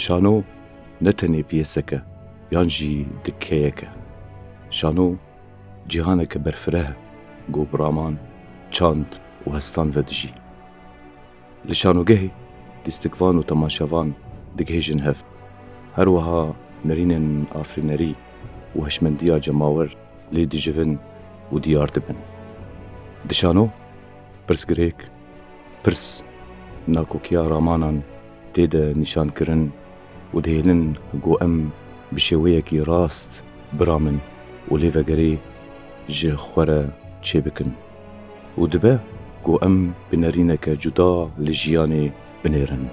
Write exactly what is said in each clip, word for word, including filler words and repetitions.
Şano ne tenê piyêsek e yan jî dikkeyek e. Şano cîhaneke berfireh e, ku bi raman, çand û hestan ve dijî. Li şanogehê lîstikvan û temaşevan digihêjin hev. Her wiha nerînên afirînerî û hişmendiya cemawer lê dijivin û diyar dibin. Di şano pirsgirêk, pirs, nakokiya ramanan tê de nîşankirin û dihêlin ku em bi şêweyekî rast biramin û lêvegerê ji xwe re çêbikin û dibe ku em bi nerîneke cuda li jiyanê binêrin.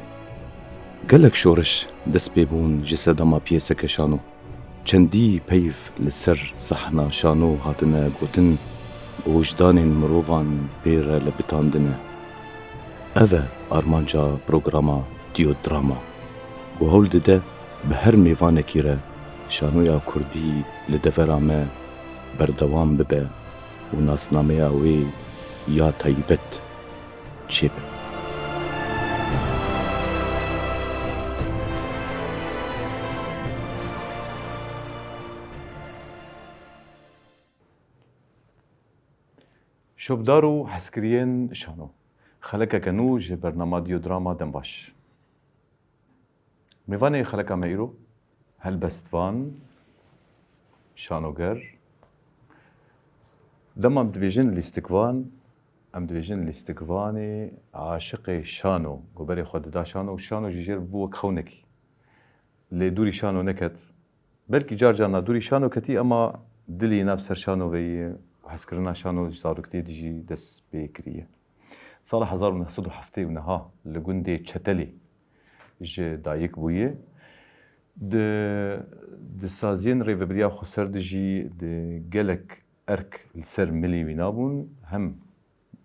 Gelek şoriş dest pê bûn ji sedema piyêseke şano. Çendî peyv li ser sahna şano hatine gotin, ku wijdanên mirovan pê re lebitandine. Ev e armanca programa Diyodrama, ku hewl dide bi her mêvanekî re şanoya kurdî li devera me berdewam bibe û nasnameya wê ya taybet çêbe. Şopdar û hezkiriyên şano. Xelekeke nû ji bernama Diyodrama dem baş. Mêvanê xeleka me îro, helbestvan, şanoger. Dema em dibêjin lîstikvan, em dibêjin lîstikvanê aşiqê şano, ku berê xwe dida şano û şano jî jêr bû wek xewnekî. Lê dûrî şano neket. Belkî car carna dûrî şano ketî, ema dilî nav ser şano ve ye û hezkirina şano ji zaroktiyê de jî dest pê kiriye. Sala hezar û neh sed û heftê û neha li gundê Çetelê ji dayik bûye. Di, di saziyên rêvebiriya xweser de jî di gelek erk li ser milê wî nabûn, hem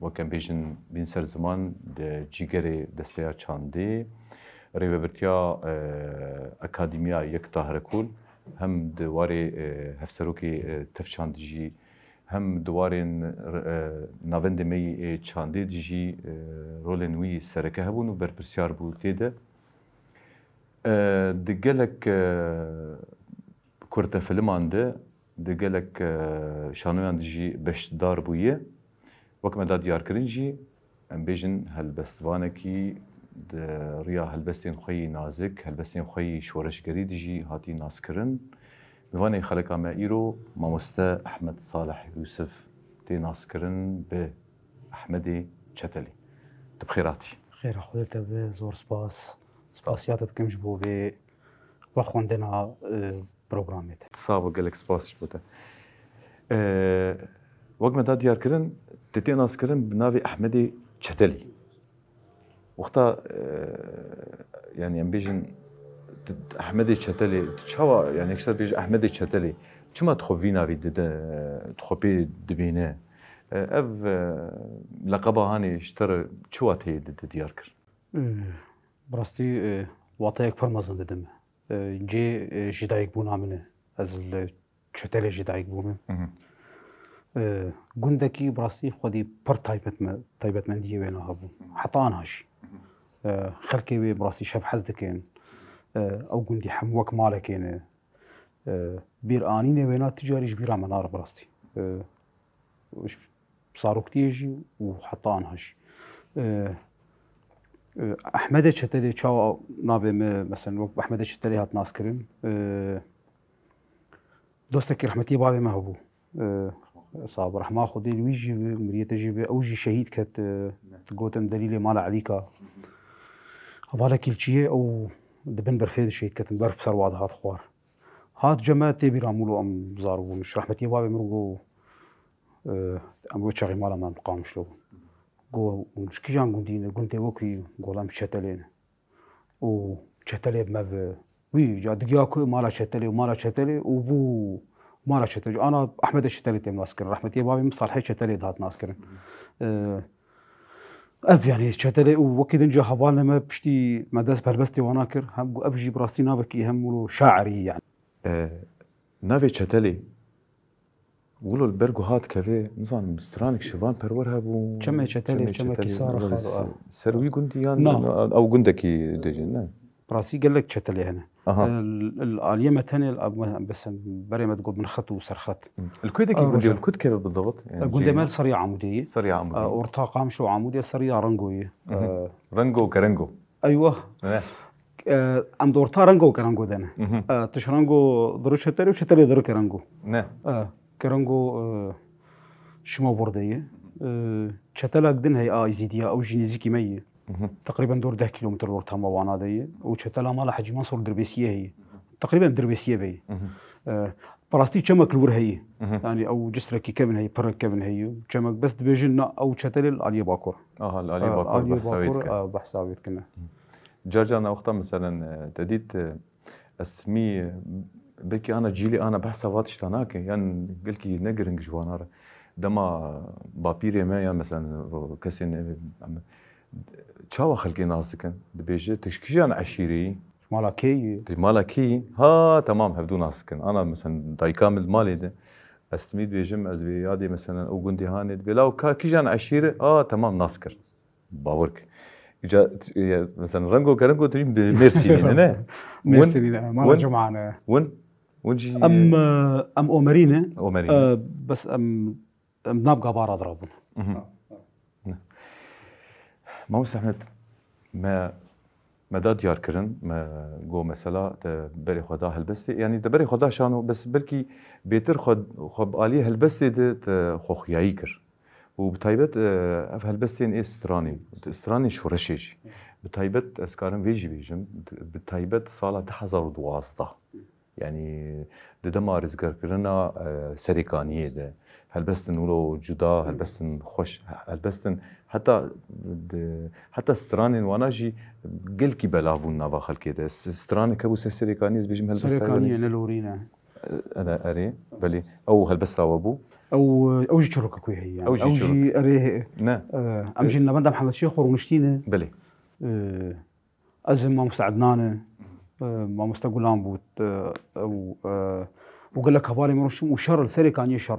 wek em bêjin bîn ser ziman di cîgerê desteya çandê, rêvebirtiya, e, Akademiya Yekta Herekol, hem di warê, e, hevserokê, e, tev çandî jî, hem di warên, e, navendê me yî, e, çandê de jî, e, rolên wî sereke hebûn û berpirsiyar bû tê de. E, di gelek, e, kurtefiliman de, di gelek, e, şanoyan de jî beşdar bûye. Wek me da diyarkirin jî, em bêjin helbestvanekî di riya helbestên xwe yî nazik, helbestên xwe yî şoreşgerî de jî hatî naskirin. Mêvanê xeleka me îro mamoste Ehmed Salih Yusuf tê naskirin bi Ehmedê Çetelî. Tu bi xêr hatî. Xêra Xwedê te be, zor spas. Spasiya te dikim ji bo vê vexwendina, e, programê te. Sağ ol, gelek spas ji bo te. E, wek me da diyar kirin, te tê nas kirin bi navê Ehmedê Çetelî. Wexta, e, yani em bêjin, tu, tu Ehmedê Çetelê, tu çawa, yani yek ji te bêje Ehmedê Çetelê, çima tu xwe vî navî dide, tu xwe pê dibîne? E, ev, e, leqeba hanê ji te re çi wateyê dide diyar kir? Bi rastî, e, wateyek pir mezin dide me. E, cê, e, ji dayikbûna min e. Ez li Çetelê ji dayik bûme. Mhm. E, gundekî bi rastî xwedî pir taybetme-, taybetmendiyê wêna hebû. Mhm. Heta anha jî. Mhm. E, xelkê wê bi rastî şev hez dikin. E, ew gundî hem wek malekê ne. E, bîr anînê wêna ti carî ji bîra me nare bi rastî. E, ji zaroktiyê jî û heta anha jî. E, e, Ehmedê Çetelê çawa navê me, mesela wek Ehmedê Çetelê hat naskirin. E, dostekî rehmetî bavê me hebû. E, sahib rehma Xwedê li wî jî bi, miriyete jî bi, ew jî şehîd ket, e, digotin delîlê mala Elîka. Hevalekî li çiyê ew di bin berfê de şehîd ketin, berf ser wa dihat xwar. Hat cem me tê bîra mûlo em zar bûn. Ji rehmetiyê bavê min got, e, em wê çaxî mala me Qamişlo bûn. Got, hûn ji kîjan gundî ne? Gundê wekî, got, em ji Çetelê ne. Û Çetelê bi me bi wî ca digiya ku mala Çetelê û mala Çetelê û bû mala Çetelê. Ana Ehmedê Çetelê têm nas kirin. Rehmetiyê bavê min Salihê Çetelê dihat nas kirin. E, Ev, yani, Çetelê û wekî din ca hevalê me piştî me dest bi helbestê wana kir. Hem got, ev jî bi rastî navekî hem wilo şairî, yani. E, navê Çetelê, wilo li ber ku hat kevê, nizanim, stranek şivan perwer hebû. Çemê Çetelê, Çemê çemekî Çetelê, sar nizanim, xalo, se-, a. Ser wî gundî yan Na. ew gundekî dijî, ne? Bi rastî gelek çetelê hene. Aha. Li, li aliyê me tenê, bes berê me digot binxet û serxet. Li ku dikî gundê, li ku dikeve bidewet? Gundê me li Serê Amûdê ye. Serê Amûdê. Orta Qamişlo û Amûdê, Serê Rengo ye. Rengo, Kerengo. Eywa. Em di orta Rengo û Kerengo de ne. Tiş Rengo diri çetelê û çetelê diri Kerengo. Ne. Kerengo şima bor de ye. Çetelek din heye a Êzîdiya, ew jî nêzîkî me ye. Teqrîben dor deh kîlometre li orta me wana de ye. Û çetela mala Hecî Mansûr Dirbêsiyê heye. Teqrîben Dirbêsiyê ve ye. Bi rastî çemek li wir heye. Yanî ew cisrekî kevin heye, pirek kevin heye. Çemek bes dibêjin na ew çetelê li aliyê Bakur. Aha, li aliyê Bakur behsa wê dike. Behsa wê dikine. Car car na wexta meselen, e, te dît, e, ez timî, e, belkî ana cîlê ana behsa va tişta nake, yan belkî ne giring ji wana re. Dema bapîrê me ya meselen ro-, kesên, e, em, çawa xelkê nas dikin? Dibêje, "Tu ji kîjan eşîrê yî? Ji mala kê yî? Tu ji mala kê yî?" Ha, temam, hevdû nas dikin. Ana meselen dayika min li malê de. Ez timî dibêjim, ez vê yadê meselen ew gundê hanê dibê, "La ka kîjan eşîre?" A, temam, nas kir. Bawer ke. Îca, e, mesela Rengo Kerengo tu bi Mêrsînî ne, ne? Mêrsînî ne, mala Cuma ne. Win, win jî, em, e, em Omerî ne. Omerî ne. E, bes em, em nav gava re dirabûn. Mhm. Ne. Mamoste Ehmed, me, me da diyar kirin, me got mesela te berê xwe da helbestê, yanî te berê xwe da şano, bes belkî bêtir xwe, xwe bi aliyê helbestê de te xwe xuyayî kir. Û bi taybet, e, ev helbestên ê stranê, stranên şoreşê jî. Bi taybet ez karim vê jî bêjim, bi taybet sala du hezar û duwazdeh. Yanî di dema rizgarkirina, e, Serêkaniyê de, helbestin wilo cuda, helbestin xweş, helbestin heta di, heta stranên wana jî gelkî belav bûn nava xelkê de. S-, stranek hebû ser Serêkaniyê, ez bêjim helbesta Serêkaniyê ne lorîne. Ene, erê, belê. Ew helbesta we bû? Ew, ew jî çîroka ku heye, yani. Ew jî Ew jî çîrok. Erê, Ne. E, em jî navenda Mihemed Şêx xwe rûniştîne. Belê. E, ez û Mamoste Ednan e, e, Mamoste Gulan bû, e, ew, e, û gelek hevalê min rûniştin û şer li Serêkaniyê şer.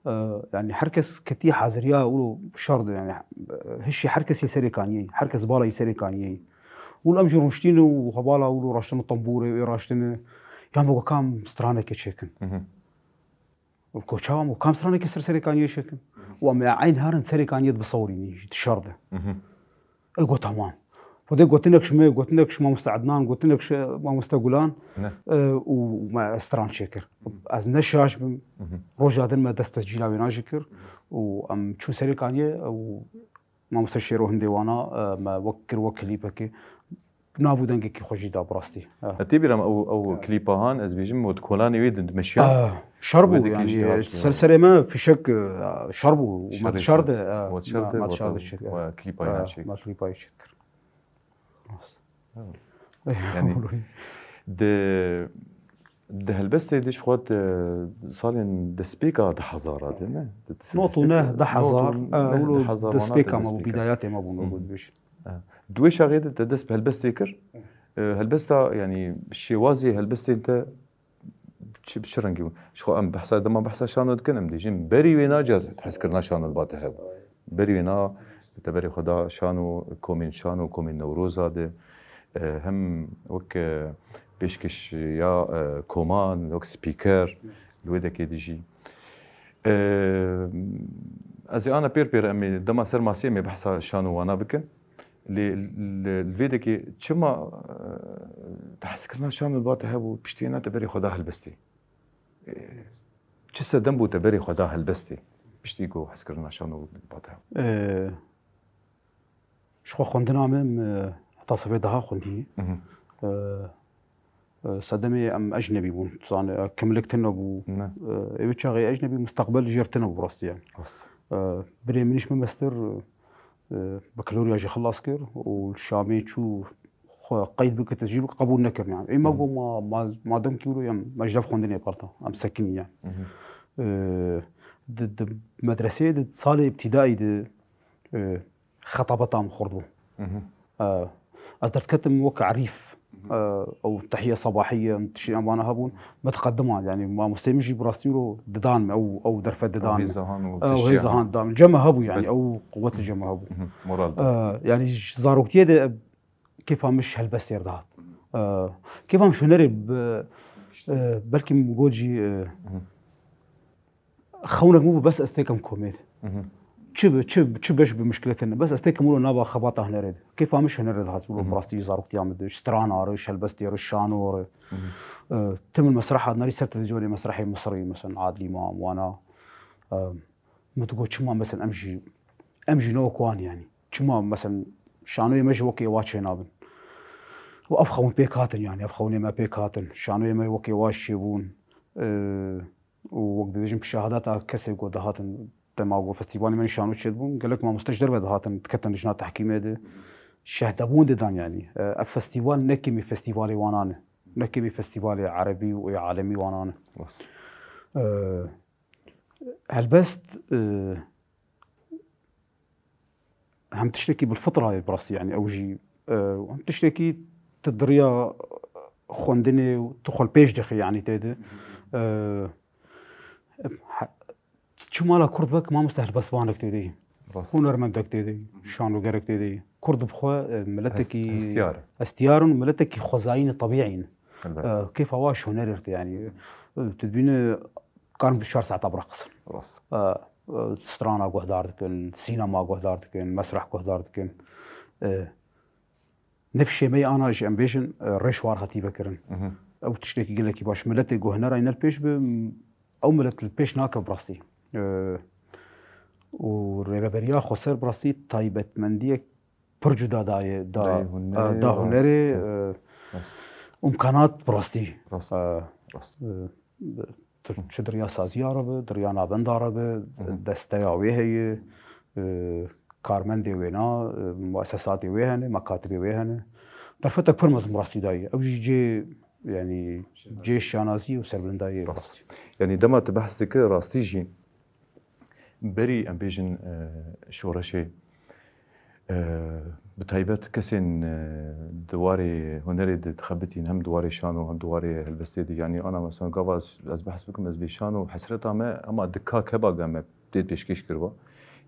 E, yani her kes ketî haziriya û şer de, yani, e, hişî her kesî Serêkaniyê, her kes bala yî Serêkaniyê. Û em jî rûniştîne û hevala û raştine tembûrê û ê raştine. Ya me got kam stranekê çêkin. Mhm. Û ko çawa me got kam stranekê ser Serêkaniyê çêkin. Û em ê eyn herin Serêkaniyê dibisewirînî ji dişar de. Mhm. Ê got tamam. Xwedê gotinek ji me, gotinek ji Mamoste Ednan, gotinek ji Mamoste Gulan, Ne. e, û me stran çêkir. Ez ne şaş bim. Mhm. Roja din me dest tescîla wêna jî kir û em çûn Serêkaniyê û Mamoste Şêro hindê wana, e, me wek kir wek klîpekê. Nav û dengekî xwe jî da bi rastî. E. E, tê bîra me ew, ew E. klîpa han, ez bêjim, û di kolanê wê din dimeşiya. E, şer bû, Wê dikê jî yani, hat, ser, e. serê me fîşek, e, şer bû. Û me Şerê dişar şer. de, e, Wat şer me, de, me wat dişar ew, de çêt, e. we klîpa E, yan çêk. me klîpa yê çêt kir. Rast. Ha. Ey, Yani, wallahî. di, di helbestê de ji xwe di salên destpêka du hezara de ne? Di, di Not û neh, destpêka, du hezar, not û e, neh, wilo du hezar wana destpêka de me bû, destpêka. bîdayatê me bû, me Hı hı. got bêjin. E, di wê çaxê de te dest bi helbestê kir. E, helbesta, yanî şêwazê helbestên te çi, bi çi rengî bûn? Ji xwe em behsa, dema behsa şano dikin, em dibêjin berî wê naca hezkirina şano dibate hev. Berî wê na, te berê xwe da şano, komên şano, komên Newroza de, e, hem wek, e, pêşkêş ya, e, koman, wek spîker, li wê dekê dijî. E, ez ê ana pêr pêr em ê dema ser masê em ê behsa şano wana bikin. Lê li, li vê dekê çima, e, te hezkirina şano dibate hev û piştî wê na te berê xwe da helbestê? E, çi sedem bû te berê xwe da helbestê? Piştî ku hezkirina şano dibate hev. E, Ji xwe xwendina me, me heta sifê daha xwendî. Mhm. E, e, sedemê em ecnebî bûn. Tu zanî, e, kimlik tune bû. Ne. E, ê wê çaxê ecnebî, musteqbel jêr tune bû rastî yani. Rast. E, birê min jî me mestir, e, bakalorya jî xilas kir û li Şamê çû xwe qeyd bike, tescîl bike, qebûl nekirin yani. Ê me Mhm. got ma, ma, madem ki wilo em, me ji dev xwendinê parta, em sekinî yani. Mhm. E, di, di medreseyê de salê îbtîdaî de, e, xetabeta min xurt bû. Mhm. E, ez derketim wek Erîf, Mhm. e, ew tehiye sebahiye, em tiştên em vana hebûn, me diqediman, yani mamosteyê min jî bi rastî wilo didan me, ew, ew derfet didan Ew me. hêza han û Ew tiştiya hêza han. han didan me. Cem me hebû yani, Bel- ew quwet li cem me hebû. Mhm. Moral da. E, yani ji zaroktiyê de kêfa min ji helbestê re dihat. E, Kêfa min ji hunerê bi, e, belkî min got jî, e, xewnek min bû, bes ez têkim komêd. Çi bi, çi, çi beş bi muşkilê tune. Bes ez têkim wilo nava xebata hunerê de. Kêfa min ji hunerê dihat wilo bi rastî ji zaroktiya min de. Ji strana re, ji helbestê re, ji şano re. E, tim li mesreha dinarî ser televîzyonê mesrehê Misirî, mesela Adil Îmam, wana. E, min digot çima mesela em jî, em jî ne wek wan yanî. Çima mesela şanoyê me jî wekê wa çênabin. Û ev xewn pêk hatin yanî, ev xewnê me pêk hatin. Şanoyê me wekê wa jî çêbûn. E, û wek dibêjin, bi şehadeta kesê ku dihatin dema ku festîvalê me şano çêdibûn, gelek mamoste ji derve dihatin, diketin lijna tehkîmê de, şehdebûn didan yanî. E, ev festîval ne kêmî festîvalê wana ne. Ne kêmî festîvalê erebî û ê alemî wana ne. Rast. E, Helbest, e, hem tiştekî bil fitra ye bi rastî, yanî ew jî, e, hem tiştekî tu di riya xwendinê û tu xwe li pêş dixî, yanî tê de. E, he-, tu çi mala Kurd vek, mamoste helbestvanek tê de yî. Rast. Hunermendek tê de yî, şanogerek tê de yî. Kurd bi xwe, e, miletekî Hest-, hestiyar. Hestiyar in, miletekî xwezayî ne, tebîî ne. Elbet. E, kêfa wa ji hunerê re tê, yanî, e, tu dibîne karin bi çar saeta bireqisin. Rast. E, e, strana guhdar dikin, sînema guhdar dikin, mesreh guhdar dikin. E, nifşê me yê ana jî em bêjin, e, rêşwar hatî vekirin. Mhm. Ew tiştekî gelekî baş. Miletê ku hunera wî ne li pêş be, ew milet li pêş nake bi rastî. E, û rêveberiya xweser bi rastî taybetmendiyek pir cuda daye, da, Dayê hunerê, da hunerê, rast. e, Rast. Imkanat bi rastî. Rast. E, Rast. e, tu çi di riya saziya re be, di riya navenda re be, Hı hı. desteya wê heye, e, karmendê wêna, e, muesesatê wê hene, makatibê wê hene. Derfetek pir mezin bi rastî daye. Ew jî cê, yanî cê şanazî û serbilindayê bi Rast. rastî. Yanî dema tu behs dike rastî jî, Berî, em bêjin, e, şoreşê, e, bi taybet kesên, e, di warê hunerê de dixebitîn, hem di warê şano, hem di warê helbestê de, yanî ana mesela gava ez, ez behs bikim, ez bê şano hesreta me, ema di ka keba ge me tê pêşkêş kiriba.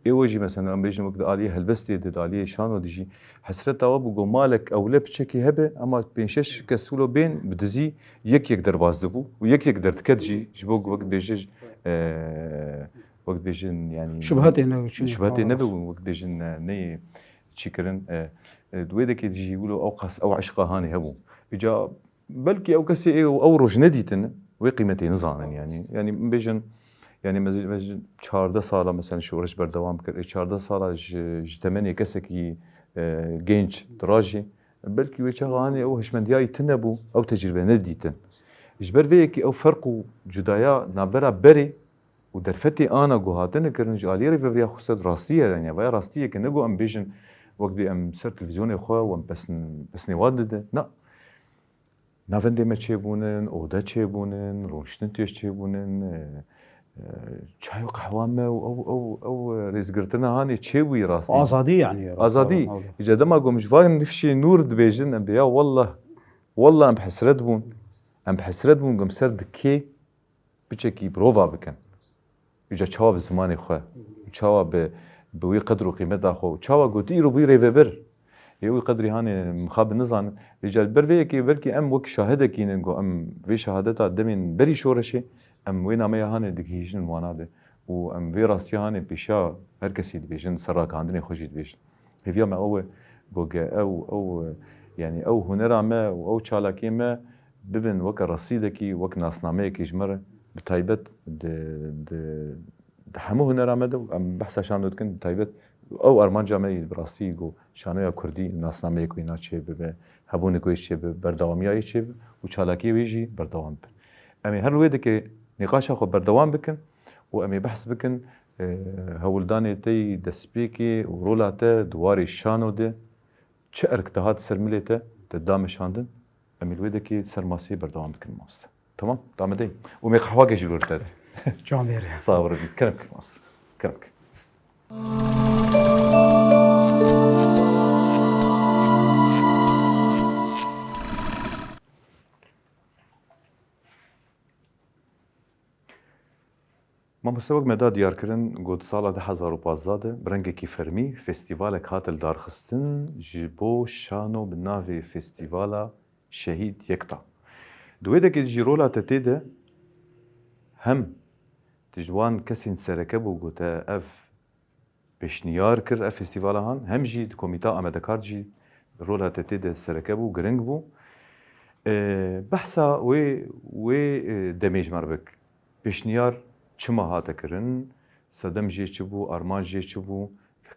Ê we jî mesela em bêjin wek di aliyê helbestê de, di aliyê şano de jî hesreta we bû ku malek ewle piçekî hebe, ema pênc şeş kes wilo bên bi dizî yek yek derbas dibû û yek yek derdiket jî, ji bo wek dibêje, e, wek dibêjin, yanî Şubhetê ne, çi şubhetê ne, nebe, wek dibêjin, e, neyê çîkirin, e, e, di wê dekê de jî wilo ew qas, ew eşqa hanê hebû. Îca belkî ew kesê ê ew roj nedîtin, wê qîmetê nizanin, yanî. Yanî min bêjin, yanî mezi-, mezi çardeh sala mesela şoreş berdewam kir. Ê çardeh sala ji, ji temenê kesekî, e, genç dirajî. Belkî wê çaxa hanê ew hişmendiyayî tune bû, ew tecrîbe nedîtin. Ji ber vê yekê ew ferq û cudaya navbera berê û derfetê ana ku hatine kirin ji aliyê rêveberiya xweser rastî ye, yanî vaya rastî ye ke ne ku em bêjin wek bê em ser televîzyonê xwe û em pesn-, pesnê wan didin. Na. Navendê me çêbûnin, ode çêbûnin, rûniştin têş çêbûnin, e, e, çay û qehwa me û ew, ew, ew, e, rêzgirtina hanê çêbûyî rastî. Azadî yanî. Azadî. Azadî. Îca dema ku em ji van nifşê nûr dibêjin, em bê ya wallah, wallah em bi hesret bûn. Em bi hesret bûn ku em ser di kê piçekî birova bikin. Îca çawa bi zimanê xwe, çawa bi, bi wî qedr û qîmeta xwe, çawa ku tu îro bûyî rêvebir. Ê wî qedrî hanê mixabin nizanin. Îca li ber vê yekê belkî em wek şahidekî nin ku em vê şehadeta demên berî şoreşê, em wê nameya hanê digihîjin wana de. Û em vê rastiya hanê pêşiya her kesî dibêjin, ser ragihandinê xwe jî dibêjin. Hêviya me ew e, goge ew, ew, yanî ew hunera me û ew çalakiyê me bibin weke resîdekî, wek nasnameyekî ji me re, bi taybet di, di, di hemû hunera me de, em behsa şano dikin, bi taybet ew armanca me yî bi rastî ku şanoya kurdî nasnameyek wî na çêbibe, hebûnek wê çêbibe, berdewamiya wê çêbibe û çalakiyê wê jî berdewam bibe. Em ê her li wê dikê nîqaşa xwe berdewam bikin û em ê behs bikin, e, hewldanê te yî destpêkê û rola te di warê şano de çi erk dihat ser milê te, te dameşandin, em ê li wê dekê ser masê berdewam bikin mamoste. Tamam? Damedeyî. Û me qehwake jî li te de. Camêre. Sağ ol, Rebî. Kerem kir mamoste. Kerem kir. Mamoste, wek me da diyarkirin, got sala du hezar û pazdeh de bi rengekî fermî festîvalek hat lidarxistin ji bo şano bi navê Festîvala Şehîd Yekta. Di wê dekê de jî rola te tê de hem tu ji wan kesên sereke bû ku te ev pêşniyar kir, ev festîvala han, hem jî di Komîta Amedekar jî rola te tê de sereke bû, giring bû. E, behsa wê, wê, e, demê ji me re bik. Pêşniyar çima hate kirin? Sedem jê çi bû? Armanc jê çi bû?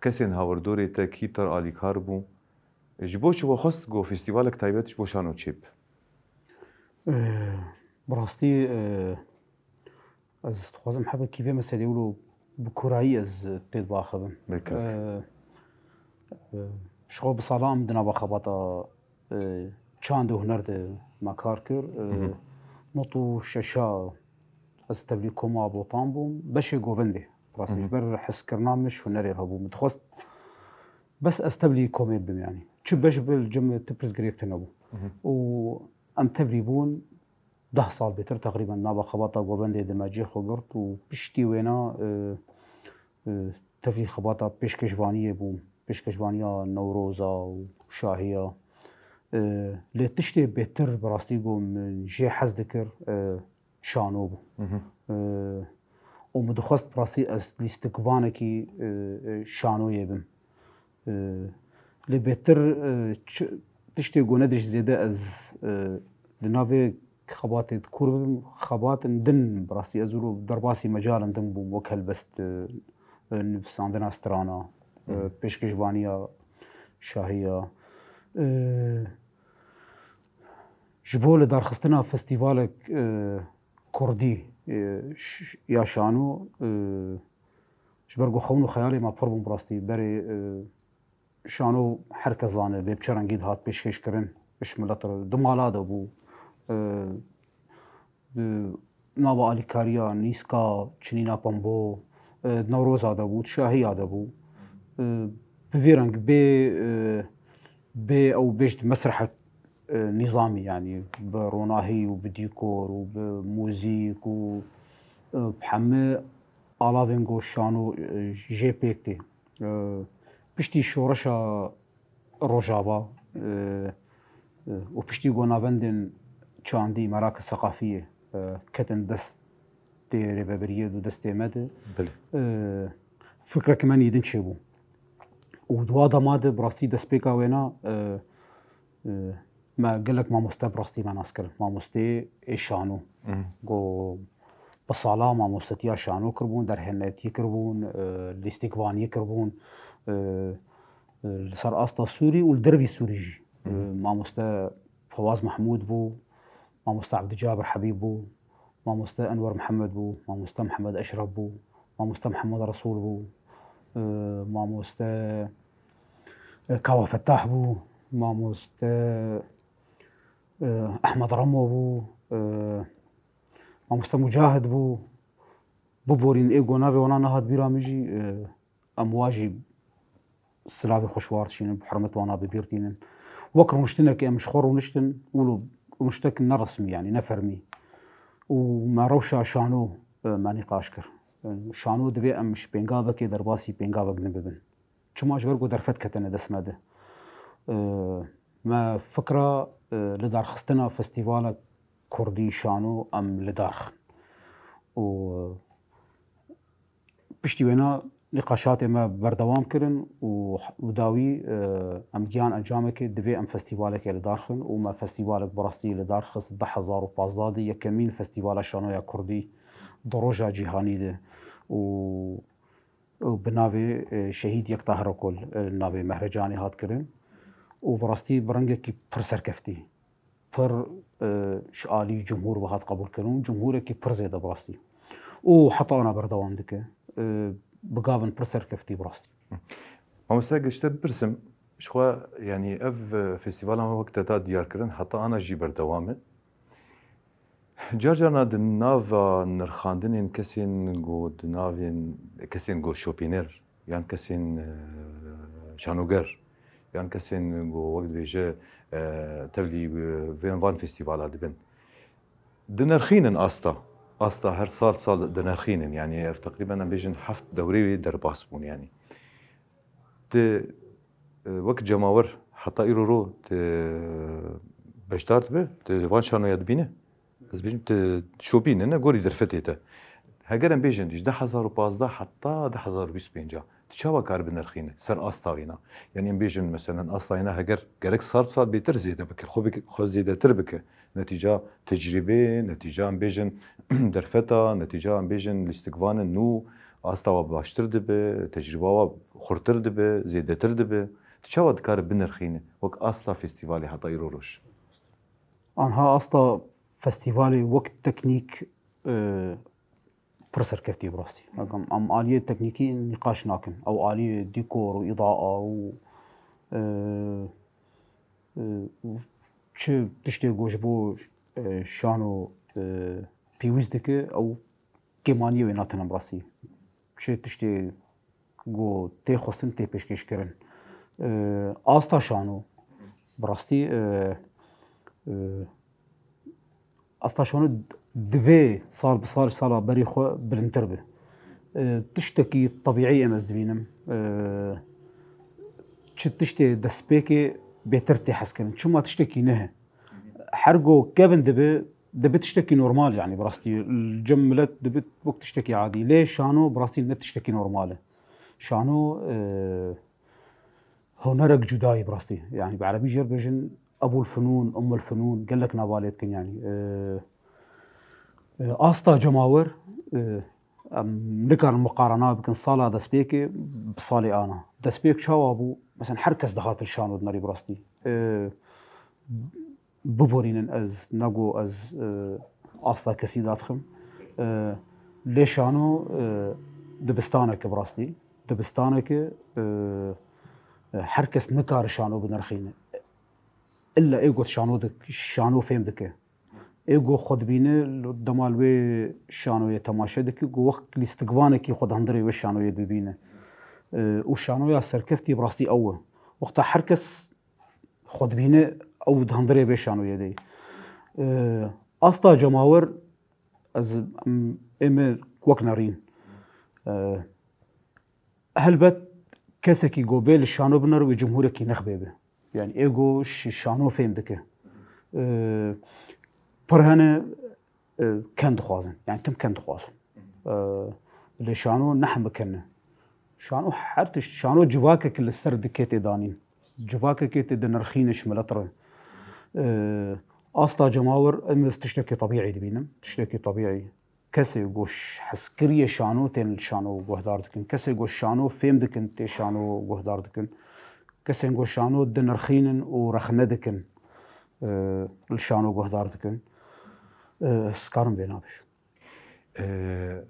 Kesên hawirdorê te kî tar alîkar bû? Ji bo çi we xwest ku festîvalek taybet ji bo şano çêb? Ee, bi rastî, ee, ez dixwazim hebekî vê meselê wilo bi kurayî ez pê diaxivim. Belkî. Ee, ee, ji xwe bi sala em di nava xebata, ee, çand û huner de me kar kir. Ee, Hı hı. Not û şeşa ez tevlî koma Botan bûm. Beşê govendê. Rastî Hı hı. ji ber hezkirina min ji hunerê re hebû. Min dixwest bes ez tevlî komê bim yanî. Çi beş bi li cem tu pirsgirêk tune bû. Hı hı. Û em tevlî bûn deh sal bêtir teqrîben nava xebata govendê de me cê xwe girt û piştî wêna, e, e, tevlî xebata pêşkêşvaniyê bûm. Pêşkêşvaniya Newroza û Şahiya. E, lê tiştê bêtir bi rastî ku min jê hez dikir, e, şano bû. Hı hı. E, û min dixwest bi rastî ez lîstikvanekî, e, e, şanoyê bim. E, lê bêtir, e, çi, tiştê ku ne diş zêde ez, e, di navê xebatê de kûr bibim, xebatên din bi rastî ez wilo derbasî mecalên din bûm, wek helbest, e, e, nivîsandina strana, e, Hı hı. pêşkêşvaniya Şahiya. E, Ji bo lidarxistina festîvalek, e, kurdî, e, ş-, ş-, ya şano, e, ji ber ku xewn û xeyalê me pir bûn bi rastî. Berê, e, şano her kes zane, lê bi çi rengî dihat pêşkêş kirin, ji milet re di mala de bû. E, di nava alîkariya nîska çinîna pembo, e, di Newroza de bû, di Şahiya de bû. E, bi vî reng bê, e, bê ew bêjt mesrehek, e, nîzamî, yanî bi ronahî û bi dîkor û bi muzîk û, e, bi hemî alavên ku şano, e, jê pêk tê. E, piştî şoreşa Rojava, e, e, û piştî ku navendên çandî, merakê seqafiyê, e, ketin destê rêveberiyê û destê me de, Belê. e, fikreke me nî din çêbû. Û di wa dema de bi rastî destpêka wêna, e, e, me gelek mamoste bi rastî me nas kirin. Mamosteyê ê şano. Mhm. Go bi sala mamostetiya şano kirbûn, derhênetiyê kirbûn, e, lîstikvaniyê kirbûn, e, e, li ser asta Sûrî û li dervî Sûrî jî. E, Mhm. Mamoste Fewaz Mehmûd bû, mamoste Ebdicabir Hebîb bû, mamoste Enwer Mihemed bû, mamoste Mihemed Eşref bû, mamoste Mihemed Resûl bû, e, mamoste, e, Kawa Fetah bû, mamoste, e, Ehmed Remo bû, e, mamoste Mucahid bû. Biborîn ê ku navê wana nehat bîra min jî, e, em wa jî silavê xweşwar dişînin, bi hurmet wana bi bîr tînin. Wek rûniştinekê em ji xwe rûniştin, wilo rûniştek ne resmî, yanî ne fermî. Û me rewşa şano, e, me nîqaş kir. E, şano divê em ji pêngavekê derbasî pêngavek din bibin. Çima? Ji ber ku derfet ketine dest me de. E, me fikra, e, lidarxistina festîvala kurdî şano em li dar xin. Û piştî wêna nîqaşatê me berdewam kirin û bi dawî, e, em gihan encamekê divê em festîvalekê li dar xin û me festîvalek bi rastî li dar xist di du hezar û pazdeh de yekemîn festîvala şanoya kurdî di roja cîhanî de û û bi navê, e, Şehîd Yekta Herekol, e, navê mehrecanê hat kirin û bi rastî bi rengekî pir serkeftî, pir, e, ji alî cumhûr ve hat qebûlkirin û cumhûrekî pir zêde bi rastî. Û heta ana berdewam dike, e, bi gavin pir serkeftî bi rastî. Mamoste, gişte bipirsim, ji xwe, yanî ev, e, festîvalan wek te da diyar kirin, heta ana jî berdewam e. Car carna di nava nirxandinên kesên ku di navên kesên ku şopîner yan kesên, e, şanoger yan kesên ku wek dibêje, e, tevlî, e, vên van festîvala dibin. Dinirxînin asta. Asta her sal sal dinirxînin. Yanî ev teqrîben em bêjin heft dewrê wê derbas bûn yanî. Tu, e, wek cemawer heta îro ro tu Beşdar dibe, tu van şanoya dibîne. Ez bêjim, tu şopîne, ne gorî derfetê te. Heger em bêjin, ji du hezar û pazdeh heta du hezar û bîst û pênc, tu çawa kar binirxîne ser asta wîna? Yanî em bêjin, meselen, asta wîna heger gerek sar bi sar bêtir zêde bike, xwe bike, xwe zêdetir bike. Netîca tecrîbê, netîca em bêjin derfeta, netîca em bêjin lîstikvanên nû, asta wa baştir dibe, tecrîba wa xurtir dibe, zêdetir dibe. Tu çawa dikare binirxîne wek asta festîvalê heta îro roj? Anha asta festîvalê wek teknîk, e, pir serkeftî bi rastî. Em, em aliyê teknîkî nîqaş nakin. Ew aliyê dîkor û îdaa û, e, e, û çi tiştê ku ji bo, e, şano, e, pêwîst dike, ew kêmaniyê wê natine bi rastî. Çi tiştê ku tê xwestin, tê pêşkêş kirin. E, asta şano, bi rastî, e, e, asta şano divê sal bi sal, sala berî xwe bilindtir be. E, tiştekî tebîî em ez dibînim. E, çi tiştê destpêkê bêtir tê hezkirin. Çima tiştekî nehe. Her ku kevin dibe, dibe tiştekî normal, yanî bi rastî li cem milet dibe wek tiştekî adî. Lê şano bi rastî ne tiştekî normal e. Şano, e, hunerek cuda ye bi rastî. Yanî bi erebî jê re bêjin Ebul Fenûn, Ummul Fenûn, gelek nava lê dikin yanî. E, e, asta cemawer, e, em nikarin muqarana bikin sala destpêkê bi salê ana. Destpêk çawa bû? Mesela her kes dihat li şano dinerî bi rastî. E, biborînin, ez nago ez, e, asta kesî dadixim. E, lê şano, e, dibistanek e bi rastî. Dibistanek e, e, e, her kes nikare şano binirxîne. Îlla ê got şano dik-, şano fêm dike. Ê got xwe dibîne, dema li wê şanoyê temaşe dike, got wek lîstikvanekî xwe di hundirê wê şanoyê dibîne. E, û şanoya serkeftî bi rastî ew e. Wexta her kes xwe dibîne, ew di hundirê vê şanoyê de ye. E, asta cemawer, ez, em, ê me wek nerîn. E, helbet kesekî ku bê li şano binere wê cumhûrekî nexbê be. Yani ê ku şi-, şano fêm dike. E, pir hene, e, ken dixwazin. Yani tim ken dixwazin. E, lê şano ne hemû ken ne. Şano her tişt, şano civakek li ser dike tê danîn. Civakekê tê dinirxîne ji milet re. E, asta cemawer, em ez tiştekî tebîî dibînim. Tiştekî tebîî. Kesê ku ş-, hezkiriyê şano tên li şano guhdar dikin. Kesê ku şano fêm dikin tê şano guhdar dikin. Kesên ku şano dinirxînin û rexne dikin, e, li şano guhdar dikin. E, ez karim vê nabêjim. Ee,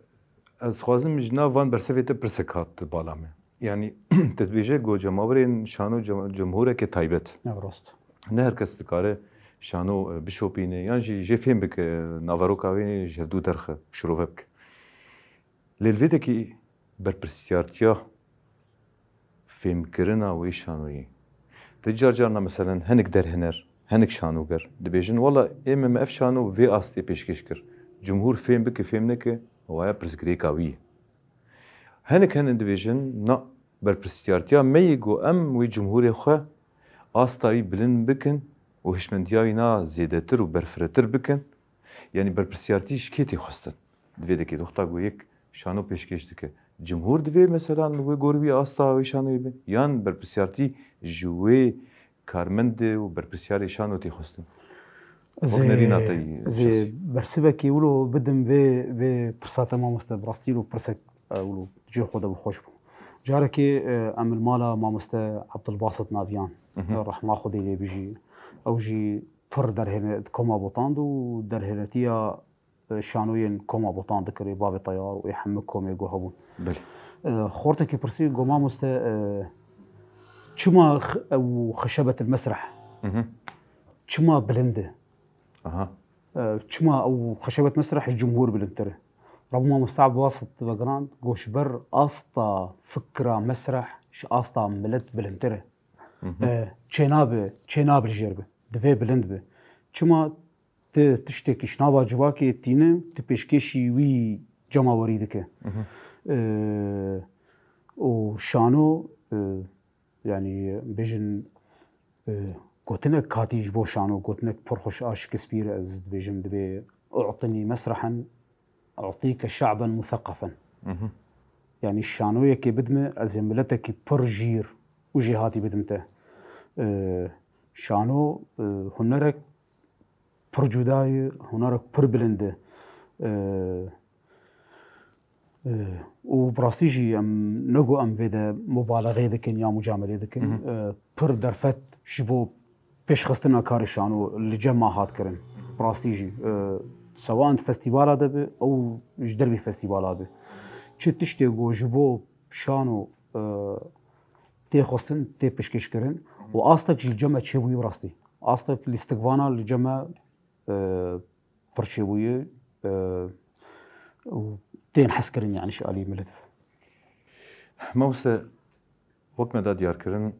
ez dixwazim ji nav van bersivê te pirsek hat bala me. Yanî, tu dibêje ku cemawerên şano cem-, cumhûreke taybet. Ne rast. Ne her kes dikare şano, e, bişopîne, yan jî jê fêm bike, naveroka wê ji hevdû derxe, şirove bike. Lê li vê dekî berpirsiyartiya fêmkirina wê şanoyê. Di car carna, meselen, hinek derhêner, hinek şanoger dibêjin, wela ê me, me ev şano vê astê pêşkêş kir. Cumhûr fêm bike, fêm neke, waya pirsgirêka wî ye. Hinek hene dibêjin, na, berpirsiyartiya me ye ku em wê cumhûrê xwe asta wî bilind bikin û hişmendiya wî na zêdetir û berfiretir bikin. Yanî berpirsiyartî ji kê tê xwestin? Di vê dekê wexta ku yek şano pêşkêş dike, cumhûr divê, mesela, li wê gor wî asta wê şanoyê be? Yan berpirsiyartî ji wê karmendê û berpirsiyarê şano tê xwestin? Wek nerîna te yî şexsî. Ez ê bersivekê wilo bidim vê, vê pirsa te mamoste, bi rastî wilo pirsek, e, wilo cihê xwe de bi xweş bû. Carekê, e, em li mala mamoste Abdulbasit Naviyan, Mhm. rehma Xwedê lê bijî, ew jî pir derhêne-, koma Botan de û derhênetiya, e, şanoyên koma Botan dikir, ê Bavê Teyar û ê hemû komê ku hebûn. Belê. E, xortekî pirsî, got, mamoste, e, çima x-, ew xeşebet el mesreh? Mhm. Çima bilind e? Aha. E, çima ew xeşebet mesreh ji cumhûr bilindtir e? Rabû mamoste Ebdulbasit vegerand, got, ji ber asta fikra mesreh ji asta milet bilindtir e. Mhm. E, çênabe, çênabe li jêr be. Divê bilind be. Çima tu tiştekî ji nava civakê tîne, tu pêşkêşî wî cemawerî dike? Mhm. E, û şano, e, yanî bêjin, e, gotinek hatî ji bo şano, gotinek pir xweş a Shakespeare, ez dibêjim, dibê "U'tini mesrahen, u'tike şa'ben museqefen." Mhm. Yanî şanoyekê bidime, ez ê miletekî pir jîr û jêhatî bidim te. E, şano, e, hunerek pir cuda ye, hunerek pir bilind e. E, e, û bi rastî jî em, ne ku em vê de mubalexê dikin ya mucamelê dikin, Mhm. e, pir derfet ji bo pêşxistina karê şano li cem me hat kirin. Bi rastî jî, e, sewa di festîvala de be, ew ji dervî festîvala be. Çi tiştê ku ji bo şano, e, tê xwestin, tê pêşkêşkirin û astek jî li cem me çêbûyî bi rastî. Astek lîstikvana li cem me, e, pir çêbûyî, e, û tên hezkirin, yanî ji alî milet. Mamoste, wek me da diyarkirin,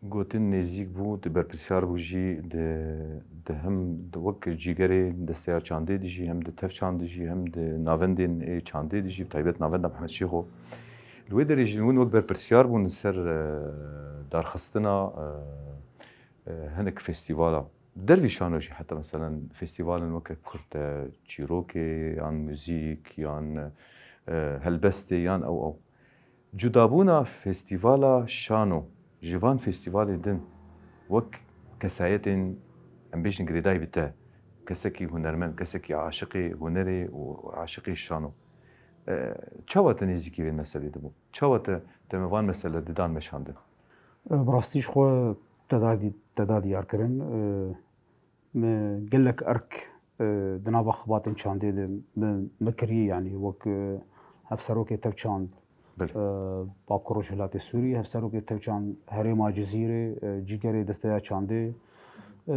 gotin nêzîk bû, tu berpirsiyar bû jî, di, di hem di wek cîgerê desteya çandê de jî, hem di tev çand de jî, hem di navendên ê çandê de jî, bi taybet navenda Mehmed Şêxo. Li wê derê jî hûn wek berpirsiyar bûn li ser, e, darxistina, e, e, hinek festîvala. Dervî şano jî heta meselen festîvalên weke Kurte Çîrokê yan muzîk yan, e, helbestê yan ew ew. Cudabûna festîvala şano ji van festîvalê din wek kesayetên, em bêjin, girêdayî bi te, kesekî hunermend, kesekî aşiqê hunerê û aşiqê şano. E, çawa te nêzîkî vê meselê dibû? Çawa te, te me van mesele didan meşandin? E, bi rastî ji xwe te da dî-, te da diyar kirin. E, me gelek erk, e, di nava xebatên çandê de me, me kiriye, yanî wek, e, hevserokê tevçand, Belê. e, Bakur Rojhilatê Sûrî, hevserokê tevçand herêma Cizîrê, e, cîgerê desteya çandê, e,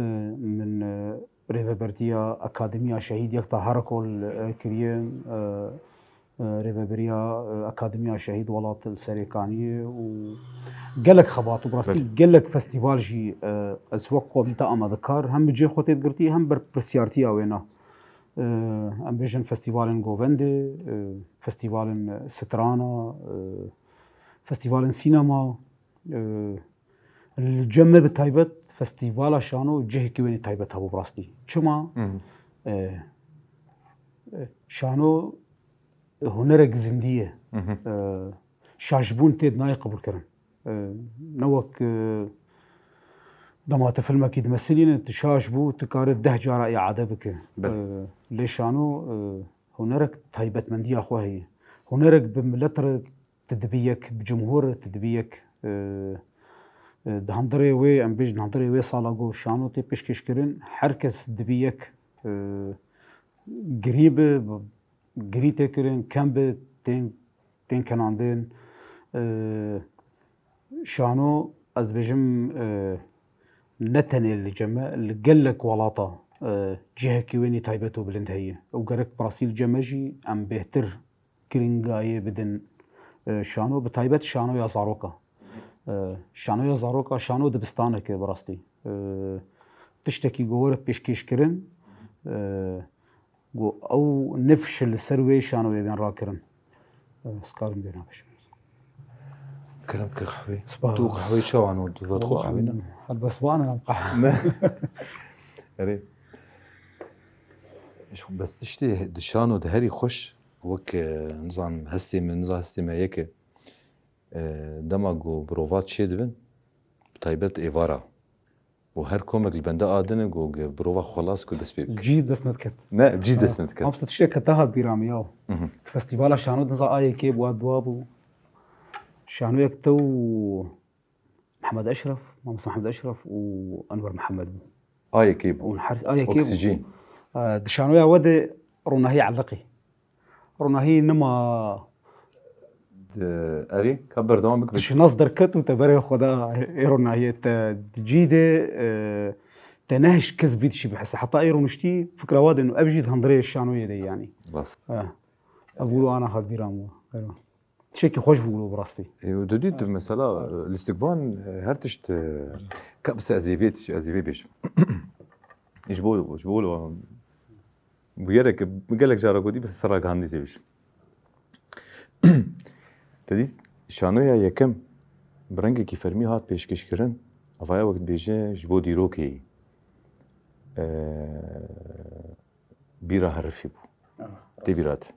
min, e, rêvebertiya Akademiya Şehîd Yekta Herekol, e, kiriye, e, e, rêveberiya, e, Akademiya Şehîd Welat li Serêkaniyê û gelek xebat û bi rastî Belê. gelek festîval jî, e, ez wek komîte amadekar hem bi cihê xwe tê digirtî hem berpirsiyartiya wêna. E, em bêjin festîvalên govendê, e, festîvalên strana, e, festîvalên sînema, e, Li cem me bi taybet festîvala şano cihekî wênî taybet hebû bi rastî. Çima? Mhm. E, e, şano hunerek zindî ye. Mhm. E, şaşbûn tê di nayê qebûlkirin. E, ne wek, e, dema tu filmekî dimesilîne, tu şaş bû, tu kare deh cara îade bike. Belê. E, lê şano, e, hunerek taybetmendiya xwe heye. Hunerek bi milet re tu dibî yek, bi cumhur re tu dibî yek. E, e, di hundirê wê, em bêjin hundirê wê sala ku şano tê pêşkêşkirin, her kes dibî yek. E, girî bi, girî tê kirin, kem bi, tên, tên kenandin. E, şano, ez dibêjim, e, ne tenê li cem me, li gelek welata, e, cihekî wênî taybet û bilind heye. Ew gerek bi rastî li cem me jî em bêhtir giringayê bidin, e, şano, bi taybet şanoya zaroka. E, şanoya zaroka, şano dibistanek e bi rastî. E, tiştekî ku were pêşkêşkirin, e, ku ew nifş li ser wê şanoyê bên rakirin. E, ez karim bê navêjim. Kerem ke qehwê. Spas. Tu qehwê çawa no? Tu vat xwe qehwê ne? Helbestvan em qehwe. Ne. Erê. Ji xwe bes tiştê di şano de herî xweş, wek, e, nizam hestê min, nizam hestê me yek e. E, dema ku birova çêdibin, bi taybet êvara. Û her komek li bende adine ku ge birova xwelas ku dest pê bike. Cî dest nediket. Ne, cî dest Ha, nediket. Mamoste tiştek heta hat bîra min ya. Mhm. Di festîvala şano diza A Y K bû, a dua bû. Şanoyek te û Mihemed Eşref, Mamoste Mihemed Eşref û Enwer Mihemed bû. A Y K bû. Û her A Y K bû. Oksîjîn. E, di şanoya we de ronahî eliqî. Ronahî nima. Di, erê, ka berdewam bike. Di şinas derket û te berê xwe da ê ronahiyê te di cî de, e, te nehişt kes bî dişî bihese. Heta ê roniştî fikra wa de nû. Ev jî di hundirê şanoyê de yanî. Rast. E, ev wilo ana hat bîra min. Eywa. Tiştekî xweş bû wilo bi rastî. E, û didît mesela, e, lîstikvan, e, her tişt, e, ka bise ez ê vê, ez ê vê bêjim. Ji bo, ji bo wilo, bûyerek, gelek cara gotî, bi ser ragihandî zêwiş. Te dît, şanoya yekem bi rengekî fermî hat pêşkêşkirin. Avaya wek dibêje ji bo dîrokê yî, e, bîra herifî bû. Tê bîra te.